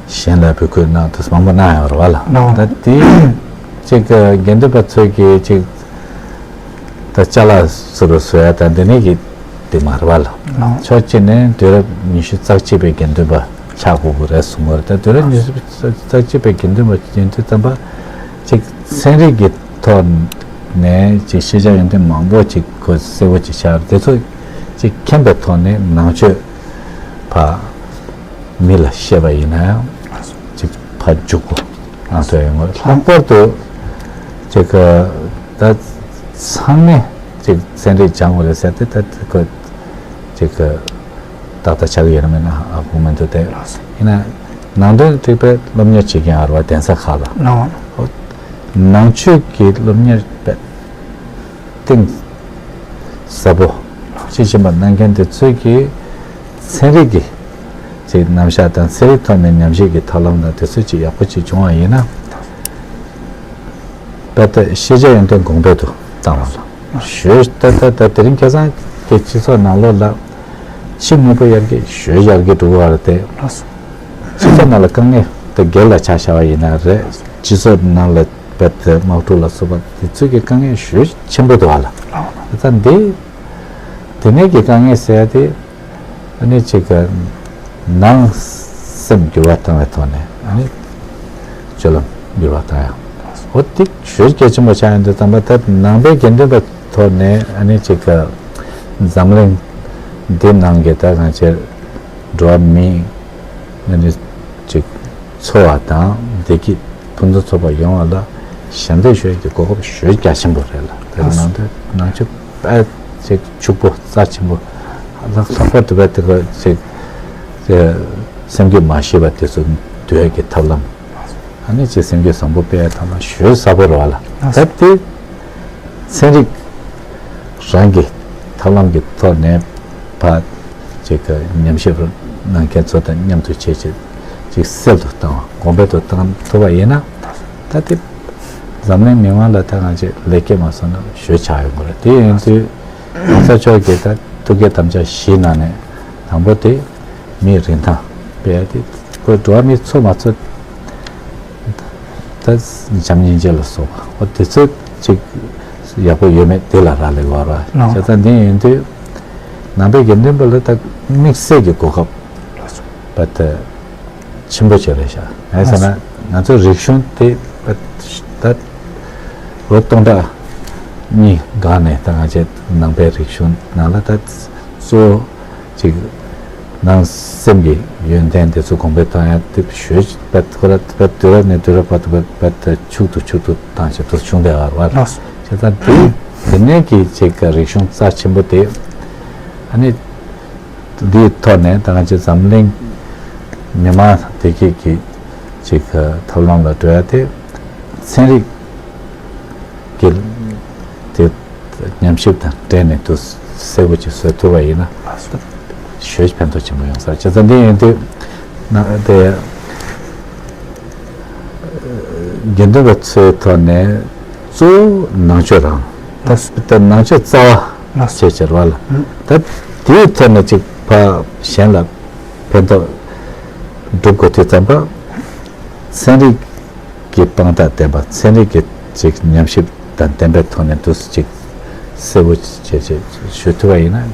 གཞན་ལ་འབོད་སྐུལ་གནང་དུས་མང་པོ་གནང་ཡོད་རེད་བ་ལ། ད་དེ་ཅིག་དགེ་འདུན་པ་ཚོས་ཀྱི་ཅིག་ད་ཅ་ལག་བཟོ་རུ་བཟོ་ཡ་དང་འདི་ནས་ཀྱི་དེ་མ་རེད་བ་ལ། ཕྱོགས་གཅིག་ནས་དུས་རབས་ཉི་ཤུ་རྩ་གཅིག་པའི་དགེ་འདུན་པ་ཆགས་དགོས་ཀྱི་རེད་གསུང་གི་རེད། ད་དུས་རབས་ཉི་ཤུ་རྩ་གཅིག་པའི་དགེ་འདུན་པ་ཡིན་དུས་ཙམ་པ་ཅིག་ཚན་རིག་གི་ཐོག་ནས་ཅིག་ཤེས་བྱ་ཡོན་ཏན་མང་པོ་ཅིག་ཁོ་གསལ་པོ་ཅིག་ཆགས་རེད། དེ་ཚོ་ཅིག་མཁྱེན་པའི་ཐོག་ནས་ནང་ཆོས་ཕ། མི་ལ་བཤད་པ་ཡིན་ན་ཡང་ཅིག་ཕར་འཇུག་པོ་ང་ཚོ་ཡོང་བ་ལྷག་པར་དུ་ཅིག་ད་ཚང་མས་ཅིག་ཚན་རིག་སྦྱང་དགོས་རེད་ཟེར་ཏེ་ད་ཁོ་ཅིག་ཏག་ཏག་ཆགས་ཀྱི་ཡོད་ན་མེད་ན་ཧ་གོ་མི་འདུག་སྟེ། ཡིན་ན་ནང་དོན་རིག་པའི་སློབ་གཉེར་བྱེད་མཁན་ཨ་རུ་བ་གདན་ས་ཁག་ལ་ནང་ཆོས་ཀྱི་སློབ་གཉེར་པས་གཏིང་ཟབ་པོ་དཔྱིས་ཕྱིན་པ་གནང་མཁན་དེ་ཚོས་ཀྱིས་ཚན་རིག་གི་ཅིག་རྣམ་གཞག་དང་ཚན་རིག་ཐོག་ནས་ཉམས་ཞིབ་ཀྱི་ཐབས་ལམ་དང་དེ་ཚོ་ཅིག་ཡག་པོ་ཅིག་བྱུང་བ་ཡིན་ན། དཔེ་ལྟ་ཤེས་བྱ་ཡོན་ཏན་གོང་འཕེལ་དུ་བཏང་བ་ལ་ཞོལ་ད་ལྟ་ད་དེ་རིང་ཁ་སང་གི་སྤྱི་ཚོགས་ནང་ལོགས་ལ་ཕྱི་དངོས་པོ་ཡར་རྒྱས་ཞོལ་ཡར་རྒྱས་འགྲོ་བ་རེད་དེ། སྤྱི་ཚོགས་ནང་ལ་དཀའ་ངལ་དེ་སྒེར་ལ་ཆ་བཞག་པ་ཡིན་ན་རེད། སྤྱི་ཚོགས་ནང་ལ། བེད་དེ་དམག་འཁྲུག་ལ་སོགས་པ་དེ་ཚོའི་གི་དཀའ་ངལ་ཞེ་ཆེན་པོ་འདུག་ཨ་ལ། ད་འདི་དེ་ནས་ཀྱི་དཀའ་ངལ་ཟེར་ཡ་དེ་ཨ་ནི་གཅིག་གི་ནང་སེམས་འགྱུར་བ་བཏང་བའི་ཐོག་ནས་ཨ་ནི་སྤྱོད་ལམ་འགྱུར་བ་བཏང་ཡ། འོ་དེ་ཞེ་གལ་ཆེན་པོ་ཆགས་ཡོང་དུས་ཙམ་པ་ད་ནང་པའི་དགེ་འདུན་པའི་ཐོག་ནས་ཨ་ནི་གཅིག་གི་འཛམ་གླིང་འདི་ནང་གི་ད་ང་ཚོའི་འགྲོ་བ་མི་ཨ་ནི་གཅིག་འཚོ་བ་དང་བདེ་སྐྱིད་ཕུན་སུམ་ཚོགས་པ་ཡོང་བ་ལ་ཞབས་འདེགས་ཞུ་ཡག་གི་གོ་སྐབས་ཞེ་རྒྱ་ཆེན་པོ་རེད་ལ། དེ་ནང་དུ་ནང་ཆོས་དཔེ་ཅིག་ཕྱུག་པོ་རྩ་ཆེན་པོ་ལྷག་ལྷག་པར་དུ་བས་དེ་ག་ཅིག་སེམས་རྒྱུད་མ་ཞི་བ་དེ་ཚོ་འདུལ་ཡག་གི་ཐབས་ལམ་ཨ་ནི་ཅིག་སེམས་རྒྱུད་བཟང་པོ་སྤེལ་ཡག་ཐབས་ལམ་ཞེ་ཟབ་པོ་རེད་བ་ལ། ད་དེ་ཚན་རིག་རང་གི་ཐབས་ལམ་གྱི་ཐོག་ནས་ཕར་ཅིག་ཉམས་ཞིབ་གནང་མཁན་ཚོ་དང་མཉམ་དུ་བྱས་བྱས་ཅིག་གསལ་དུ་བཏང་བ་གོང་འཕེལ་དུ་བཏང་ཐུབ་པ་ཡིན་ན། ད་དེ་འཛམ་གླིང་མི་མང་ལ་ད་ང་ཚོས་ལེགས་སྐྱེས་མ་སོང་ན་ཞེ་ཆགས་ཡོང་གི་རེད། དེ་ཡིན་དུས་གོང་ས་མཆོག་གིས་ད་ཐུགས་བསྐྱེད་དམ་བཅའ་བཞིའི་ནང་ནས་དང་པོ་དེ་མིའི་རིན་ཐང་སྤེལ་ཡ་དེ་ཁོ་འགྲོ་བ་མི་འཚོ་མ་འཚོ། ད་བྱམས་སྙིང་རྗེ་ལ་སོགས་པ་འོ་དེ་ཚོ་ཅིག་ཡག་པོ་ཡོད་མེད་དེ་ལ་རག་ལས་པ་རེད། བྱས་ཙང་འདི་ཡིན་དུས་ནང་པའི་དགེ་འདུན་པ་ལ་ད་དམིགས་བསལ་གྱི་གོ་སྐབས་པ་ད་ཆེན་པོ་ཅིག་རེད་ཤག་ངས་བསམ་ན་ང་ཚོའི་རིག་གཞུང་དེ་ད་ལོ་སྟོང་ཕྲག་གཉིས་སྒང་ནས་ད་ང་ཚོའི་ནང་པའི་རིག་གཞུང་ནང་ལ་ད་གཙོ་བོ། ཅིག་ནང་སེམས་ཀྱི་ཡོན་ཏན་དེ་ཚོ་གོང་འཕེལ་བཏང་ཡ་དེ་ཞོལ་པད་ཁོ་ར་པད་དུས་རབས་ནས་དུས་རབས་བར་དུ་པད་པད་ཕྱུག་ཏུ་ཕྱུག་ཏུ་བཏང་ཞིག་ཏུ་བྱུང་བསྡད་ཡོད་རེད་བ། བྱས་ཙང་དེ་དེ་ནས་ཀྱི་ཅིག་རིག་གཞུང་རྩ་ཆེན་པོ་དེ་ཨ་ནི་འདིའི་ཐོག་ནས་ད་ང་ཚོ་འཛམ་གླིང་མི་མང་བདེ་སྐྱིད་ཀྱི་ཅིག་ཐབས་ལམ་ལ་འགྲོ་ཡ་དེ་ཚན་རིག་གི་དེ་ཉམས་ཞིབ་དང་འབྲེལ་ནས་དུ་གསལ་པོ་ཅིག་བཟོ་ཐུབ་པ་ཡིན་ན་ཞོལ་ཕན་ཐོགས་ཆེན་པོ་ཡོང་ས་རེད། བྱས་ཙང་འདི་ཡིན་དུས་ན་དེ་དགེ་འདུན་པ་ཚོའི་ཐོག་ནས་གཙོ་བོ་ནང་ཆོས་རང་ད་ད་ནང་ཆོས་རྩ་བ་ལ་བྱས་བྱས་ར་བ་ལ་ད་དེའི་ཐད་ནས་ཅིག་ཕ་གཞན་ལ་ཕན་ཐོགས་སྒྲུབ་དགོས་དུས་ཙམ་པ་ཚན་རིག་གི་དཔང་རྟགས་ལྡན་པ་ཚན་རིག་གི་ཅིག་ཉམས་ཞིབ་དང་ལྡན་པའི་ཐོག་ནས་འདུག་སེ་ཅིག་གསལ་པོ་བྱས་བྱས་ཞུ་ཐུབ་པ་ཡིན་ན་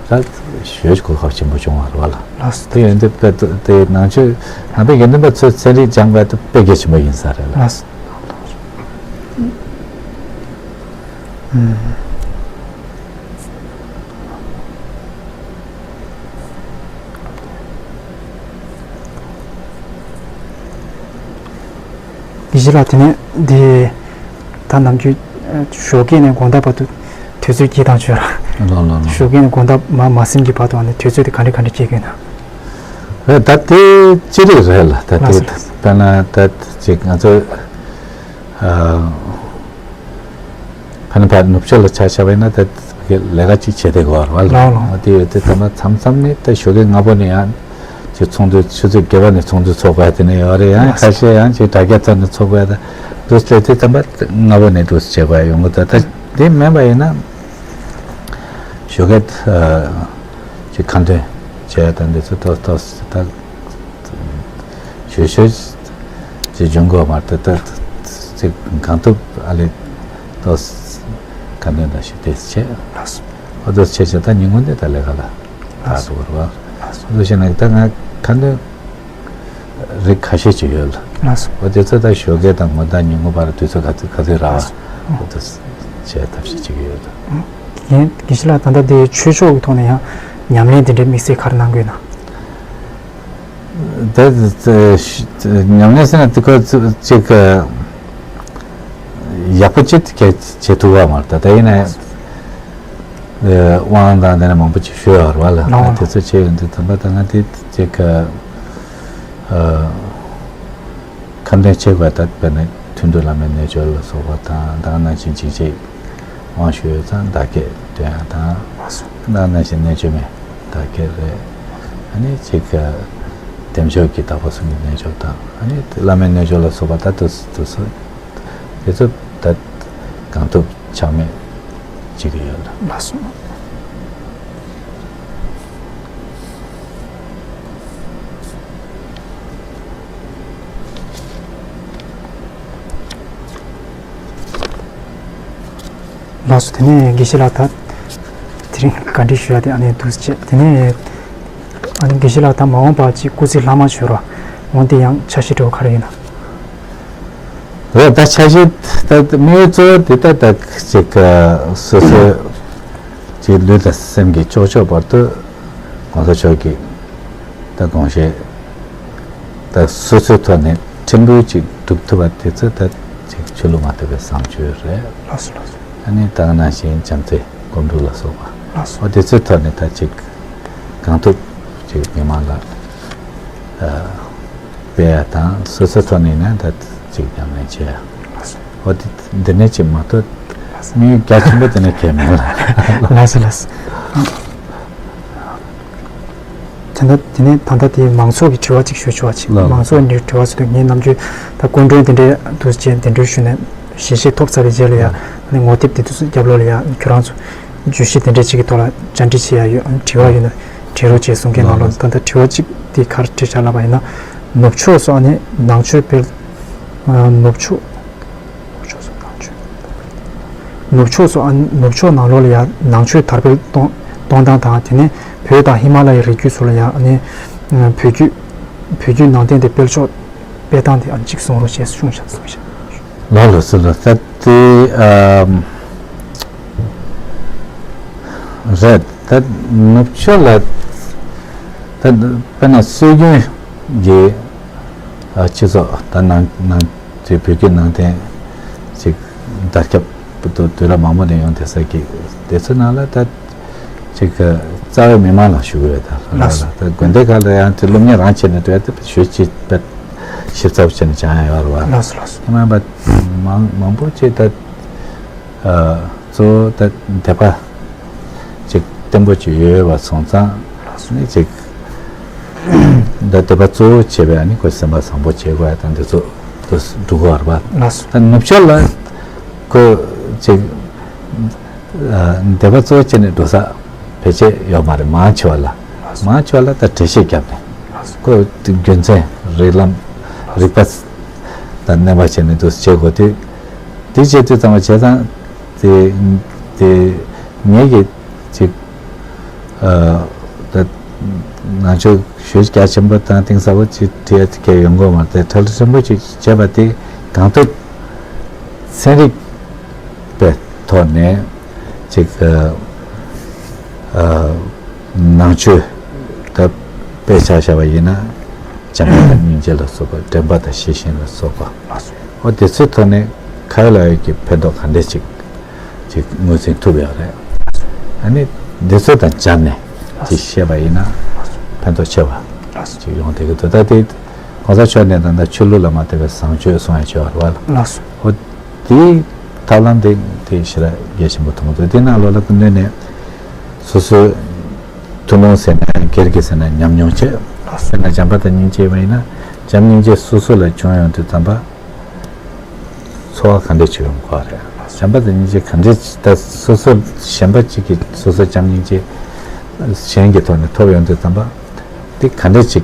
ད་ཞོལ་གོ་སྐབས་ཆེན་པོ་བྱུང་བ་རེད་བ་ལ། ལགས་སོ། དེ་ཡིན་དུས་དཔེ་དེ་ནང་ཆོས་ནང་པའི་དགེ་འདུན་པ་ཚོས་ཚན་རིག་སྦྱང་བ་དེ་དཔེ་གལ་ཆེན་པོ་ཡིན་ས་རེད་ལ། ལགས་སོ། དགེ་བཤེས་ལགས་དེ་ནས་འདི་ད་ནམ་རྒྱུན་ཞོགས་ཀས་ནས་དགོང་དག་བར་དུ་ དུས་ཚོད་སྐྱེལ་སྟངས་བྱོས་ར། ལགས་ལགས་ལགས། ཞོགས་ཀས་ནས་དགོང་དག་མ་མ་སིམ་གྱི་བར་དུ་ཨ་ནི་དུས་ཚོད་དེ་ག་འདྲ་ག་འདྲ་སྐྱེལ་དགོས་ན། རེད། ད་དེ་ཅི་རིགས་རེད་ལ། ད་དེ་ལགས་སོ། དཔེར་ན་ད་ཅིག་ང་ཚོ་ཨ་ཕ་ནི་ཕ་ནུབ་ཕྱོགས་ལ་ཆ་བཞག་པ་ཡིན་ན་ད་ལས་ཀ་ཅིག་བྱེད་བསྡད་དགོས་རེད་བ་ལ། ལགས་ལགས། དེ་ཡོད་དེ་ད་མ་མཚམས་མཚམས་ནས་ད་ཞོགས་ཀས་སྔ་པོ་ནས་ཡང་ཅིག་ཚོགས་འདུ་ཆུ་ཚོད་བརྒྱད་པ་ནས་ཚོགས་འདུ་ཚོགས་དགོས་དེ་ནས་ཡོད་རེད། ཡང་ལགས་སོ། ཁ་ཤས་ཡང་ཅིག་དྲ་རྒྱ་ཐོག་ནས་ཚོགས་དགོས་ད་འདུག་སེ་དེ་ད་མ་སྔ་པོ་ནས་འདུག་སེ་བྱེད་དགོས་ཡོང་གི་འདུག་ད་དེ་མིན་པ་ཡིན་ན། ཞོགས་ཀས་ཨ་ཅིག་ཁ་འདོན་བྱས་དང་འདི་ཚོ་ཏོག་ཏོག་ད་ཞོད་ཞོད་ཅིག་འཇོན་གོ་མ་ད་ད་ཅིག་གང་ཐུབ་ཨ་ལས་ཏོག་ཁ་འདོན་དང་ཞིག་དེ་བྱས། ཨོ་ཏོག་བྱས་བྱས་ད་ཉིན་གུང་དེ་ད་ལས་ཀ་ལ་ད་འགྲོ་བར་བ། ཨོ་ཏོག་བྱས་ན་ད་ང་ཁ་འདོན། རིགས་ཁ་ཤས་ཅིག་ཡོད་ལ། ལགས་སོ། འོ་དེ་ཚོ་ད་ཞོགས་ཀས་དང་དགོང་དག་ཉིན་གུང་བར་དུས་ཚོད་ག་ཚོད་ག་ཚོད་རག་པ། ལགས་སོ། འོ་དེ་བྱས་ཐབས་ཤེས་བྱེད་ཀྱི་ཡོད་ལ། ངས་དགེ་བཤེས་ལགས་ད་ལྟ་དེ་ཆོས་ཕྱོགས་ཀྱི་ཐོག་ནས་ཡང་ཉམས་ལེན་དེ་འདྲའི་དམིགས་བསལ་ག་རེ་གནང་དགོས་ན། ད་ཉམས་ལེན་ཟེར་ན་དེ་ཁོ་ཅིག་ཡག་པོ་ཅིག་གལ་བྱེད་ཐུབ་པ་མ་རེད། ད་ད་ཡིན་ན་དབང་དང་དེ་ནས་མང་པོ་ཅིག་ཞུ་ཡོད་རེད་བ་ལ། ལགས་སོ། དེ་ཚོ་བྱས་ཡོང་དུས་ད་ལྟ་ད་ང་དེ་ཅིག་ཁ་འདོན་བྱེད་དགོས། ད་དཔེར་ན་ཐུན་དྲུག་བླ་མའི་རྣལ་འབྱོར་ལ་སོགས་པ་དང་ད་ག་ནང་བཞིན་འཇིགས་བྱེད་དབང་ཞུ་ཡོད་ཙང་བདག་བསྐྱེད་འདོན་ཡ་དང་། ལགས་སོ། ད་ག་ནང་བཞིན་རྣལ་འབྱོར་མའི་བདག་བསྐྱེད་རེད། ཨ་ནི་ཅིག་བདེ་མཆོག་གི་བདག་པོ་གསུམ་གྱི་རྣལ་འབྱོར་དང་ཨ་ནི་བླ་མའི་རྣལ་འབྱོར་ལ་སོགས་པ་ད་དུ་དུ་སོ། དེ་ཚོ་ད་གང་ཐུབ་ཆག་མེད་བྱེད་ཀྱི་ཡོད་ལ། ལགས་སོ། ལགས་སོ། དེ་ནས་དགེ་བཤེས་ལགས་ད་དེ་རིང་བཀའ་འདྲི་ཞུ་ཡ་དེ་ཨ་ནི་འདུག་སེ་བྱས། དེ་ནས་ཨ་ནི་དགེ་བཤེས་ལགས་ད་མ་འོངས་པ་ཅིག་སྐུ་ཚེ་ལྷག་མ་བྱོས་རོགས། འོན་ཏེ་ཡང་འཆར་གཞི་འདྲ་བོ་ག་རེ་ཡོད་ན། རེད། ད་འཆར་གཞི་ད་དམིགས་ཡུལ་གཙོ་བོ་དེ་ད་ད་ཅིག་སོ་སོའི་ཅིག་ལུས་དང་སེམས་ཀྱི་ལྕོགས་ལྕོགས་བར་དུ་གོང་ས་མཆོག་གིས་ད་དགོངས་བཞེད་ད་སོ་སོའི་ཐོག་ནས་ཕྲན་བུ་ཅིག་སྒྲུབ་ཐུབ་པ་དེ་ཚོ་ད་ཅིག་ཆོས་ལུགས་མ་དད་པའི་བཟང་སྤྱོད་རེད། ལགས་སོ་ལགས་སོ། ཨ་ནི་ད་ག་ནང་བཞིན་བྱམས་བརྩེ་སྒོམ་སྒྲུབ་ལ་སོགས་པ། ལགས་སོ། འོ་དེ་ཚོའི་ཐོག་ནས་ད་ཅིག་གང་ཐུབ་ཅིག་མི་མང་ལ་ཨ་སྤེལ་ཡ་དང་སོ་སོའི་ཐོག་ནས་ཡིན་ན་ད་ཅིག་ཉམས་ལེན་བྱེད་ཡ། ལགས་སོ། འོ་དེ་འདི་ནས་ཅིག་མ་གཏོགས་དམིགས་ཡུལ་རྒྱ་ཆེན་པོ་དེ་ནས་གལ་མེད་ལ། ལགས་སོ་ལགས་སོ། དེ་ནས་དེ་ནས་ད་ལྟ་དེ་མང་ཚོགས་ཀྱི་དྲི་བ་ཅིག་ཞུ་ཆོག་པ་ཅིག་ལགས། མང་ཚོགས་ནས་དྲི་བ་ཟེར་དུས་ངའི་རྣམ་དཔྱོད་ད་སྐུ་མགྲོན་དེ་འདྲའི་འདུག་ཅེས་གདན་འདྲེན་ཞུས་ནས་ཞལ་བཞེས་ཐོབ་ཚར་བའི་རྗེས་ལ་ཡ་ལགས། ནས་ངོ་དེབ་དེ་དུས་ཚོད་རྒྱབ་ལོགས་ལ་ཡ་ཁྱོད་རང་ཚོ་བརྗོད་གཞི་དེ་འདྲའི་ཅིག་གི་ཐོག་ལ་བཅར་འདྲི་བྱེད་ཡ་ཡོད། དྲི་བ་ཡོད་ན་དྲི་རོགས་ཅེས་གསུང་མཁན་ནང་ལོགས་ལགས། ད་ལྟ་དྲི་བ་ཅིག་དེ་ག་རེ་དྲིས་བཞག་ལབ་པ་ཡིན་ན། ནུབ་ཕྱོགས་སུ་ཨ་ནི་ནང་ཆོས་སྤེལ། ནུབ་ཕྱོགས། ནུབ་ཕྱོགས་སུ་ནང་ཆོས། ནུབ་ཕྱོགས་སུ་ཨ་ནི་ནུབ་ཕྱོགས་ནང་ལོགས་ལ་ཡ་ནང་ཆོས་དར་སྤེལ་གཏོང་གཏོང་སྟངས་དང་དེ་ནས་བོད་དང་ཧི་མ་ལ་ཡའི་རི་རྒྱུད་སོགས་ལ་ཡ་ཨ་ནི་བོད་བརྒྱུད་བོད་བརྒྱུད་ནང་བསྟན་དེ་སྤེལ་ཕྱོགས་སྤེལ་སྟངས་དེ་ཨ་ནི་གཅིག་གསུང་རོགས་ཞེས་གསུངས་ཤག་གསུངས་ཤག་ལགས་ལགས་སོ་ལགས། ད་དེ་ཨམ་རེད། ད་ནུབ་ཕྱོགས་ལ་ད་དཔེར་ན་སྲོལ་རྒྱུན་གྱི་ཨ་སྤྱི་ཚོགས་ད་ནང་ནང་དེ་བོད་བརྒྱུད་ནང་བསྟན་ཅིག་དར་ཁྱབ་ཏུ་དུས་རབས་མང་པོ་ནས་ཡོང་བསྡད་ས་གི་དེ་ཚོའི་ནང་ལ་ད་ཅིག་རྩ་བའི་མི་མང་ལ་ཞུ་གི་ཡོད། ད་ལགས་སོ། ད་དགོན་སྡེ་ཁག་ལ་ཡང་དེ་སློབ་གཉེར་རང་བྱས་ནས་འགྲོ་ཡ་དེ་ཞུ་ཅིག་ཞིབ་ཚགས་པོ་བྱས་ནས་སྦྱང་ཡ་ཡོད་རེད་བ། ལགས་སོ་ལགས་སོ། ཡིན་ན་མ་མང་མང་པོ་ཅིག་ད་ཨ་གཙོ་བོ་ད་དད་པ་ཅིག་བརྟན་པོ་ཅིག་ཡོད་པ་སོང་ཙང་ནི་ཅིག་ད་དད་པ་གཙོ་བོ་བྱས་པའི་ཨ་ནི་ཁོ་སེམས་པ་བཟང་པོ་བྱེད་དགོས་ཡ་དང་འདི་ཚོ་དུ་འགྲོ་གི་ཡོད་རེད་བ། ལགས་སོ། ད་ནུབ་ཕྱོགས་ལ་ཁོ་ཅིག་ཨ་དད་པ་གཙོ་བོ་བྱས་ནས་འགྲོ་ས་ཕལ་ཆེར་ཡོད་མ་རེད། མང་ཆེ་བ་ལ་མང་ཆེ་བ་ལ་ད་འགྲེལ་བཤད་བརྒྱབ་ནས་ཁོ་རྒྱུ་མཚན་རིགས་ལམ་རིགས་པ་དང་གནས་པ་བྱས་ནས་འདུག་བྱེད་དགོས་དུས། དེ་བྱེད་དུས་ཙམ་པ་བྱས་ཙང་དེ་དེ་ངེད་ཀྱི་ཅིག་ཨ་ད་ང་ཚོ་ཞུ་རྒྱ་ཆེན་པོ་དང་གཏིང་ཟབ་པོ་ཅིག་བྲིས་ཡ་ཡོང་གི་མ་རེད། ཐག་ལ་ཆེན་པོ་ཅིག་བྱས་པ་དེ་གང་ཐུབ་ཚན་རིག་པའི་ཐོག་ནས་ཅིག་ཨ་ཨ་ནང་ཆོས་ད་དཔེ་ཆ་བཞག་པ་ཡིན་ན་བྱམས་པ་དང་སྙིང་རྗེ་ལ་སོགས་པ། དྲན་པ་དང་ཤེས་བཞིན་ལ་སོགས་པ། འོ་དེ་ཚོའི་ཐོག་ནས་ཁ་ཡོད་ལག་ཡོད་ཀྱི་ཕན་ཐོགས་ག་འདྲས་ཅིག་ ཅིག་ངོས་འཛིན་ཐུབ་ཡོད་རེད། ཨ་ནི་འདི་ཚོ་དང་སྦྱར་ནས་ཅིག་བཤད་པ་ཡིན་ན་ཕན་ཐོགས་ཆེ་བ་ཅིག་ཡོང་བསྡད་ཀྱི་འདུག་ད་ལྟའི་གོང་ས་མཆོག་ནས་ད་ལྟ་ཆོས་ལུགས་ལ་མ་ལྟོས་པའི་བཟང་སྤྱོད་གསུང་ཡ་ཅིག་ཡོད་རེད་བ། ལགས་སོ། འོ་དེའི་ཐབས་ལམ་དེ་དེ་ཞེ་དྲག་གལ་ཆེན་པོ་མཐོང་གི་འདུག་དེ་ནང་ལོགས་ལ་ཀུན་གླེང་ནས་སོ་སོའི་ཐུན་མོང་ཟེར་ན་སྒེར་གྱི་ཟེར་ན་ཉམས་མྱོང་བྱས། དཔེར་ན་བྱམས་པ་དང་སྙིང་རྗེ་ཡིན་ན་བྱམས་སྙིང་རྗེ་སོ་སོ་ལ་བྱུང་ཡོང་དུས་ཙམ་པ། ཚོར་བ་ག་འདྲ་ཅིག་ཡོང་གི་རེད། བྱམས་པ་དང་སྙིང་རྗེ་ག་འདྲ་ཅིག་ད་སོ་སོ་གཞན་པ་གཅིག་གིས་སོ་སོ་བྱམས་སྙིང་རྗེ་གཞན་གྱི་ཐོག་ནས་ཐོབ་ཡོང་དུས་ཙམ་པ། དེ་ག་འདྲ་ཅིག་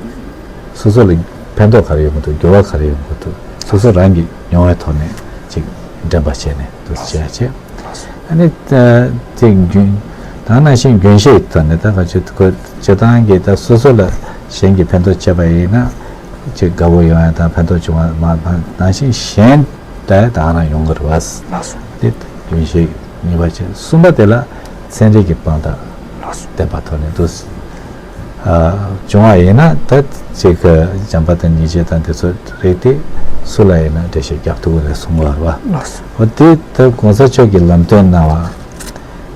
སོ་སོ་ལ་ཕན་ཐོགས་ག་རེ་ཡོང་གི་འདུག་འགྱུར་བ་ག་རེ་ཡོང་གི་འདུག་སོ་སོ་རང་གི་མྱོང་བའི་ཐོག་ནས་ཅིག་འདྲེན་པ་བྱས་ནས་འདུག་བྱས་བྱས། ཨ་ནི་ད་དེ་རྒྱུན་དང་ནང་བཞིན་རྒྱུན་ཤེས་ཐོག་ནས་ད་ག་ཅིག་ཁོ་སྤྱིར་བཏང་གི་ད་སོ་སོ་ལ་གཞན་གྱིས་ཕན་ཐོགས་བྱས་པ་ཡིན་ན་ཅིག་དགའ་པོ་ཡོང་ཡ་དང་ཕན་ཐོགས་བྱུང་བ་མ་མ་ནང་བཞིན་གཞན་ད་ད་རང་ཡོང་གི་རེད་བ། ལགས་སོ། དེ་རྒྱུན་ཤེས་གཉིས་པ་བྱས། གསུམ་པ་དེ་ལ་ཚན་རིག་གི་དཔང་རྟགས་ལགས་སོ། བསྟན་པ་ཐོག་ནས་འདུག་ཨ། བྱུང་བ་ཡིན་ན་ད་ཅིག་བྱམས་པ་དང་སྙིང་རྗེ་དང་དེ་ཚོ་རེད་དེ་སུ་ལ་ཡིན་ན་འགྲེལ་བཤད་རྒྱག་ཐུབ་ཀྱི་རེད་གསུང་གི་ཡོད་རེད་བ། ལགས་སོ། འོ་དེ་ད་གོང་ས་མཆོག་གིས་ལམ་སྟོན་གནང་བ།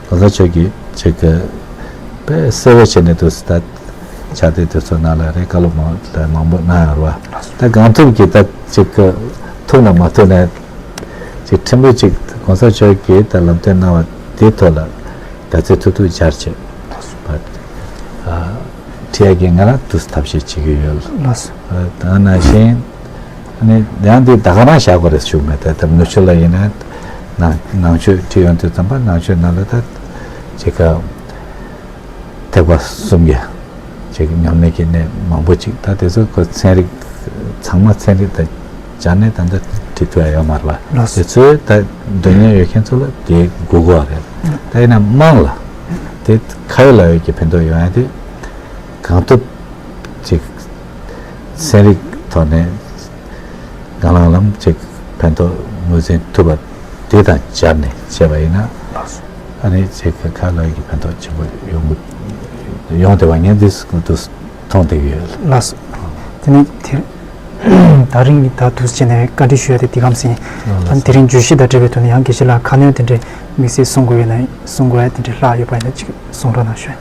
གོང་ས་མཆོག་གིས་ཅིག་དཔེ་གསལ་པོ་བྱས་ནས་འདུག་ད་ཕྱག་དེབ་དེ་ཚོ་ནང་ལ་རེད། བཀའ་སློབ་མང་ལ་མང་པོ་གནང་ཡོད་རེད་བ། ད་གང་ཐུབ་ཀྱིས་ད་ཅིག་ཐུབ་ན་མ་ཐུབ་ན་ཅིག་ཕྲན་བུ་ཅིག་གོང་ས་མཆོག་གིས་ད་ལམ་སྟོན་གནང་བ་དེའི་ཐོག་ལ་ག་ཚོད་ཐུབ་ཐུབ་སྦྱར་བྱས། ཨ། ཁྲིད་ཡག་གི་ང་རང་དུས་ཐབས་ཤེས་བྱེད་ཀྱི་ཡོད། ལགས་སོ། ཨ། ད་ནང་བཞིན་ཨ་ནི་ཡང་འདི་ད་ག་རང་བཞག་དགོས་རེད་ཞུ་མེད། ད་ལྟ་ནུབ་ཕྱོགས་ལ་ཡིན་ན་ནང་ནང་ཆོས་ཁྲིད་ཡོང་དུས་ཙམ་པ་ནང་ཆོས་ནང་ལ་ད་ཅིག་ག་ཐེག་པ་གསུམ་གྱི་ཅིག་ཉམས་ལེན་གྱི་གནས་མང་པོ་ཅིག་ད་དེ་ཚོ་ཁོ་ཚན་རིག་ཚང་མ་ཚན་རིག་དང་སྦྱར་ནས་ད་ལྟ་ཁྲིད་ཐུབ་ཡ་ཡོད་མ་རེད་བ། ལགས་སོ། དེ་ཚོའི་ད་འདོད་མོས་ཡོད་མཁན་ཚོ་ལ་དེ་དགོས་དགོས་རེད། ད་ཡིན་ན་དམངས་ལ་དེ་ཁ་ཡོད་ལག་ཡོད་ཀྱི་ཕན་ཐོགས་ཡོང་ཡ་དེ། གང་ཐུབ་ཅིག་ཚན་རིག་ཐོག་ནས་གང་ལ་ལམ་ཅིག་ཕན་ཐོགས་ངོས་འཛིན་ཐུབ་པ་དེ་དང་སྦྱར་ནས་བྱས་པ་ཡིན་ན། ལགས་སོ། ཨ་ནི་ཅིག་ཁ་ལག་གི་ཕན་ཐོགས་ཆེན་པོ་ཡོང་གི་ཡོང་བསྡད་པ་ངས་འདི་སྐུ་དུ་མཐོང་བསྡད་ཀྱི་ཡོད། ལགས་སོ། དེ་ནས་དེ་ད་རིང་གི་ད་དུས་ཆེན་ནས་བཀའ་འདྲི་ཞུ་ཡ་དེ་འདི་གམ་ཟིན། ཨ་ལགས་སོ། ད་དེ་རིང་བརྗོད་གཞི་དང་འབྲེལ་བའི་ཐོག་ནས་ཡང་དགེ་བཤེས་ལགས་ཁ་སྣོན་དེ་འདྲའི་དམིགས་བསལ་གསུང་དགོས་ཡོད་ན་གསུང་དགོས་ཡ་དེ་འདྲའི་ལྷག་ཡོད་པ་ཡིན་ན་ཅིག་གསུང་རོགས་གནང་ཞུ།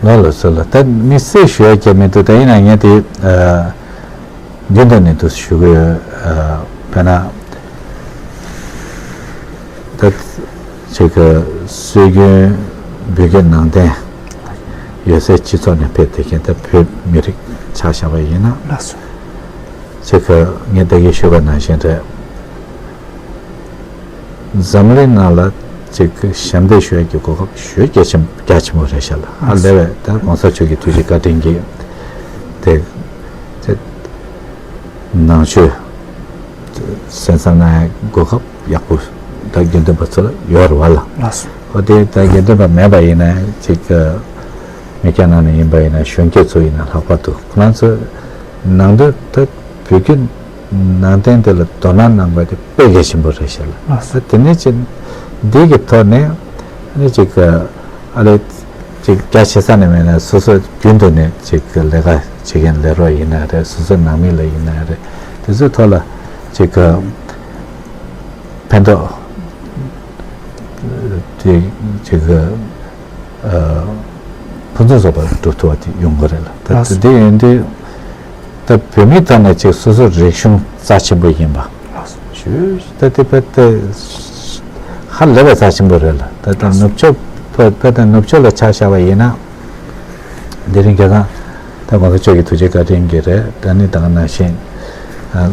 ལགས་ལགས་སོ་ལགས། ད་དམིགས་བསལ་ཞུ་ཡ་ཀྱང་མི་འདུག་ད་ཡིན་ན་ངས་དེ་ཨ་རྒྱུན་དུ་ནས་དུ་ཞུ་གི་ཡོད། ཨ་དཔེར་ན་ད་ཅིག་གི་སྲོལ་རྒྱུན་བོད་བརྒྱུད་ནང་བསྟན་ཡོད་སའི་སྤྱི་ཚོགས་ནས་ཕེབས་བསྡད་མཁན་ད་བོད་མི་རིགས་ཆ་བཞག་པ་ཡིན་ན། ལགས་སོ། ཅིག་གི་ངས་ད་གིན་ཞུས་པ་ནང་བཞིན་རེད། འཛམ་གླིང་ནང་ལ་ཅིག་གི་ཞབས་འདེགས་ཞུ་ཡ་གི་གོ་སྐབས་ཞེ་གལ་ཆེན་རྒྱ་ཆེན་པོ་རེད་ཤག་ལ། ཧ་ལས་པའི་ད་གོང་ས་མཆོག་གི་ཐུགས་རྗེ་བཀའ་དྲིན་གྱིས་དེ་དེ་ནང་ཆོས་གསན་བསམ་གནང་ཡ་གོ་སྐབས་ཡག་པོ་ད་དགེ་འདུན་པ་ཚོ་ལ་ཡོད་རེད་བ་ལ། ལགས་སོ། ཨོ་དེ་ད་དགེ་འདུན་པ་མེད་པ་ཡིན་ན་ཅིག་གི་མི་སྐྱ་ནང་ནས་ཡིན་པ་ཡིན་ན་གཞོན་སྐྱེས་ཚོ་ཡིན་ན་ལྷག་པར་དུ་ཁོ་རང་ཚོ་ནང་དོན་ད་བོད་བརྒྱུད་ནང་བསྟན་དེ་ལ་དོ་སྣང་གནང་དགོས་དེ་དཔེ་གལ་ཆེན་པོ་རེད་ཤག་ལ། ལགས་སོ། དེ་ནས་ཅི་འདི་གི་ཐོག་ནས་ཨ་ནི་ཅིག་ཨ་ལས་ཅིག་རྒྱ་ཆེ་ས་ནས་མེད་ན་སོ་སོ་རྒྱུན་དུ་ནས་ཅིག་ལས་ཀ་བྱེད་མཁན་ལས་རོགས་ཡིན་ན་རེད། སོ་སོ་ནང་མི་ལ་ཡིན་ན་རེད། དེ་ཚོའི་ཐོག་ལ་ཅིག་ཕན་ཐོགས་དེ་ཅིག་ཕུན་སུམ་ཚོགས་པར་འགྲོ་ཐུབ་པ་དེ་ཡོང་གི་རེད་ལ། ད་ལགས་སོ། དེ་ཡིན་དུས་ད་བོད་མིའི་ཐོག་ནས་ཅིག་སོ་སོ་རིག་གཞུང་རྩ་ཆེན་པོ་ཡིན་པ། ལགས་སོ། ཞུ་ད་དེ་དཔེ་དེ་ཧ་ལས་པའི་རྩ་ཆེན་པོ་རེད་ལ། ད་ད་ལགས་སོ། ནུབ་ཕྱོགས་དཔེ་དཔེ་ད་ནུབ་ཕྱོགས་ལ་ཆ་བཞག་པ་ཡིན་ན། དེ་རིང་ཁ་སང་ད་གོང་ས་མཆོག་གི་ཐུགས་རྗེ་བཀའ་དྲིན་གྱིས་རེད། ད་ནི་ད་ག་ནང་བཞིན་ཨ་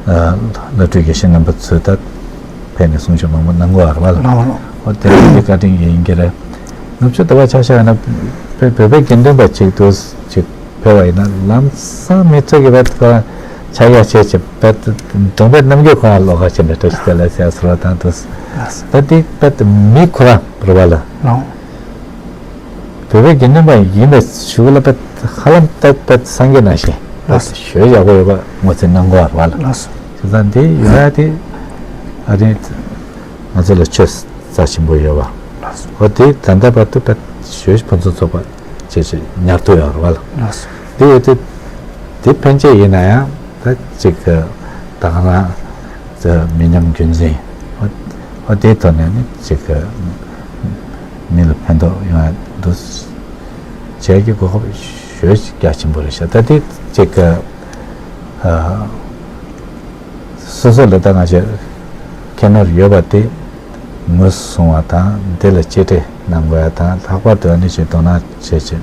ཨ་བླ་སྤྲུལ་དགེ་བཤེས་རྣམ་པ་ཚོས་ད་ཕེབས་ནས་གསུང་ཆོས་མང་པོ་གནང་གི་ཡོད་རེད་བ་ལ། ལགས་ལགས། ཨོ་དེ་རིང་གི་བཀའ་དྲིན་ཡིན་གྱི་རེད། ནུབ་ཕྱོགས་དུ་བ་ཆ་བཞག་ན་བོད་བོད་པའི་དགེ་འདུན་པ་ཅིག་ཏུ་ཅིག་ཕེབས་པ་ཡིན་ན་ལམ་སང་མི་ཚོ་གི་བད་ཁོ་རང་ཆ་ཡ་ཆེ་ཆེ་བད་གདོང་པའི་རྣམ་འགྱུར་ཁོ་རང་ལོགས་ཀ་ཕྱིན་ནས་བཀྲ་ཤིས་བདེ་ལེགས་ཟེར་ཟེར་བ་དང་དུ་ལགས་སོ། བད་དེ་བད་མི་ཁོ་རང་རེད་བ་ལ། ལགས། བོད་པའི་དགེ་འདུན་པ་ཡིན་པའི་གཞུག་ལ་པད་ཧ་ལམ་པད་པད་སངས་རྒྱས་ནང་བཞིན་པད་ལགས་སོ། ཞོལ་ཡག་པོ་ཡོད་པ་ངོས་འཛིན་གནང་དགོས་པ་རེད་བ་ལ། ལགས་སོ། བྱས་ཙང་འདི་ཡོད་ཡ་དེ་ཨ་རི་ང་ཚོ་ལ་ཆོས་རྩ་ཆེན་པོ་ཡོད་པ། ལགས་སོ། འོ་དེ་ད་ལྟ་བར་དུ་པད་ཞོལ་ཕུན་སུམ་ཚོགས་པ་བྱས་བྱས་ཉར་ཐུབ་ཡོད་རེད་བ་ལ། ལགས་སོ། འདི་ཡོད་དུས་འདི་ཕན་ཆད་ཡིན་ན་ཡང་ད་ཅིག་ད་ག་རང་མི་ཉམས་རྒྱུན་འཛིན། འོ། ཨ་དེའི་ཐོག་ནས་ནི་ཅིག་གི་མི་ལ་ཕན་ཐོགས་ཡོང་ཡ་འདུག་བྱས་ཀྱི་གོ་སྐབས་ཞེ་རྒྱ་ཆེན་པོ་རེད་ཤག་ད་དེ་ཅིག་གི་ཨ། སོ་སོ་ལ་ད་ང་ཚོས་ཁྱད་ནོར་ཡོད་པ་དེ་ངོས་བཟུང་བ་དང་དེ་ལ་གཅེས་སྤྲས་གནང་དགོས་ཡ་དང་ལྷག་པར་དུ་ཨ་ནི་ཅིག་དོ་སྣང་བྱེད་ཆེད་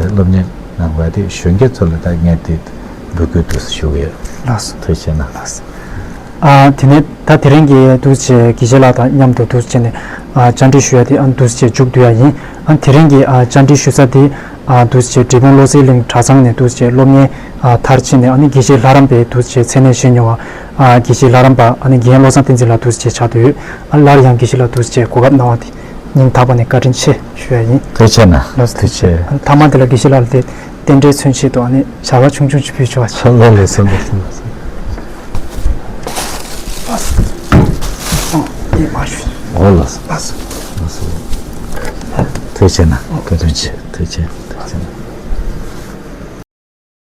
སློབ་གཉེར་གནང་དགོས་ཡ་དེ་གཞོན་སྐྱེས་ཚོ་ལ་ད་ངས་དེ་འབོད་སྐུལ་དུ་ཞུ་གི་ཡོད། ལགས་སོ། ཐུགས་རྗེ་གནང་། ལགས་སོ། ཨ་དེ་ནས་ད་དེ་རིང་གི་འདུག་སེ་དགེ་བཤེས་ལགས་དང་མཉམ་དུ་འདུག་སེ་བྱས་ནས་ཨ་བཅར་འདྲི་ཞུ་ཡ་དེ་ཨ་འདུག་སེ་མཇུག་བསྡུ་ཡ་ཡིན། ཨ་དེ་རིང་གི་ཨ་བཅར་འདྲི་ཞུ་ས་དེ་ཨ་འདུག་སེ་འབྲས་སྤུངས་བློ་གསལ་གླིང་གྲྭ་ཚང་ནས་འདུག་སེ་སློབ་གཉེར་ཨ་མཐར་ཕྱིན་ནས་ཨ་ནི་དགེ་བཤེས་ལྷ་རམས་པའི་འདུག་སེ་མཚན་གནས་བཞེས་མྱོང་བ་ཨ་དགེ་བཤེས་ལྷ་རམས་པ་ཨ་ནི་རྒན་བློ་བཟང་བསྟན་འཛིན་ལགས་འདུག་སེ་ཆགས་བསྡད་ཡོད། ཨ་སླར་ཡང་དགེ་བཤེས་ལགས་འདུག་སེ་གོ་སྐབས་གནང་བ་དེ་སྙིང་ཐག་པ་ནས་བཀའ་དྲིན་ཆེ་ཞུ་ཡ་ཡིན། ཐུགས་རྗེ་ཆེ་གནང་། ལགས་སོ། ཐུགས་རྗེ་ཆེ། ཨ་ནི་མཐའ་མ་དེ་ལ་དགེ་བཤེས་ལགས་ལ་དེ་རྟེན་འབྲེལ་མཚོན་ཆེད་དུ་ཨ་ནི་ཞལ་པར་ཆུང་ཆུང་ཅིག་ཕུལ་ཆོག་པ་ཞིག་ལགས་ལགས་ལགས་སོ། ལགས་སོ། ལགས་སོ། ཨ་ཡེ་མ་ཞུ། འོ་ལགས་སོ། ལགས་སོ། ལགས་སོ། ཐུགས་རྗེ་ཆེ་གནང་། བཀའ་དྲིན་ཆེ། ཐུགས་རྗེ་ཆེ། ཐུགས་རྗེ་ཆེ་གནང་།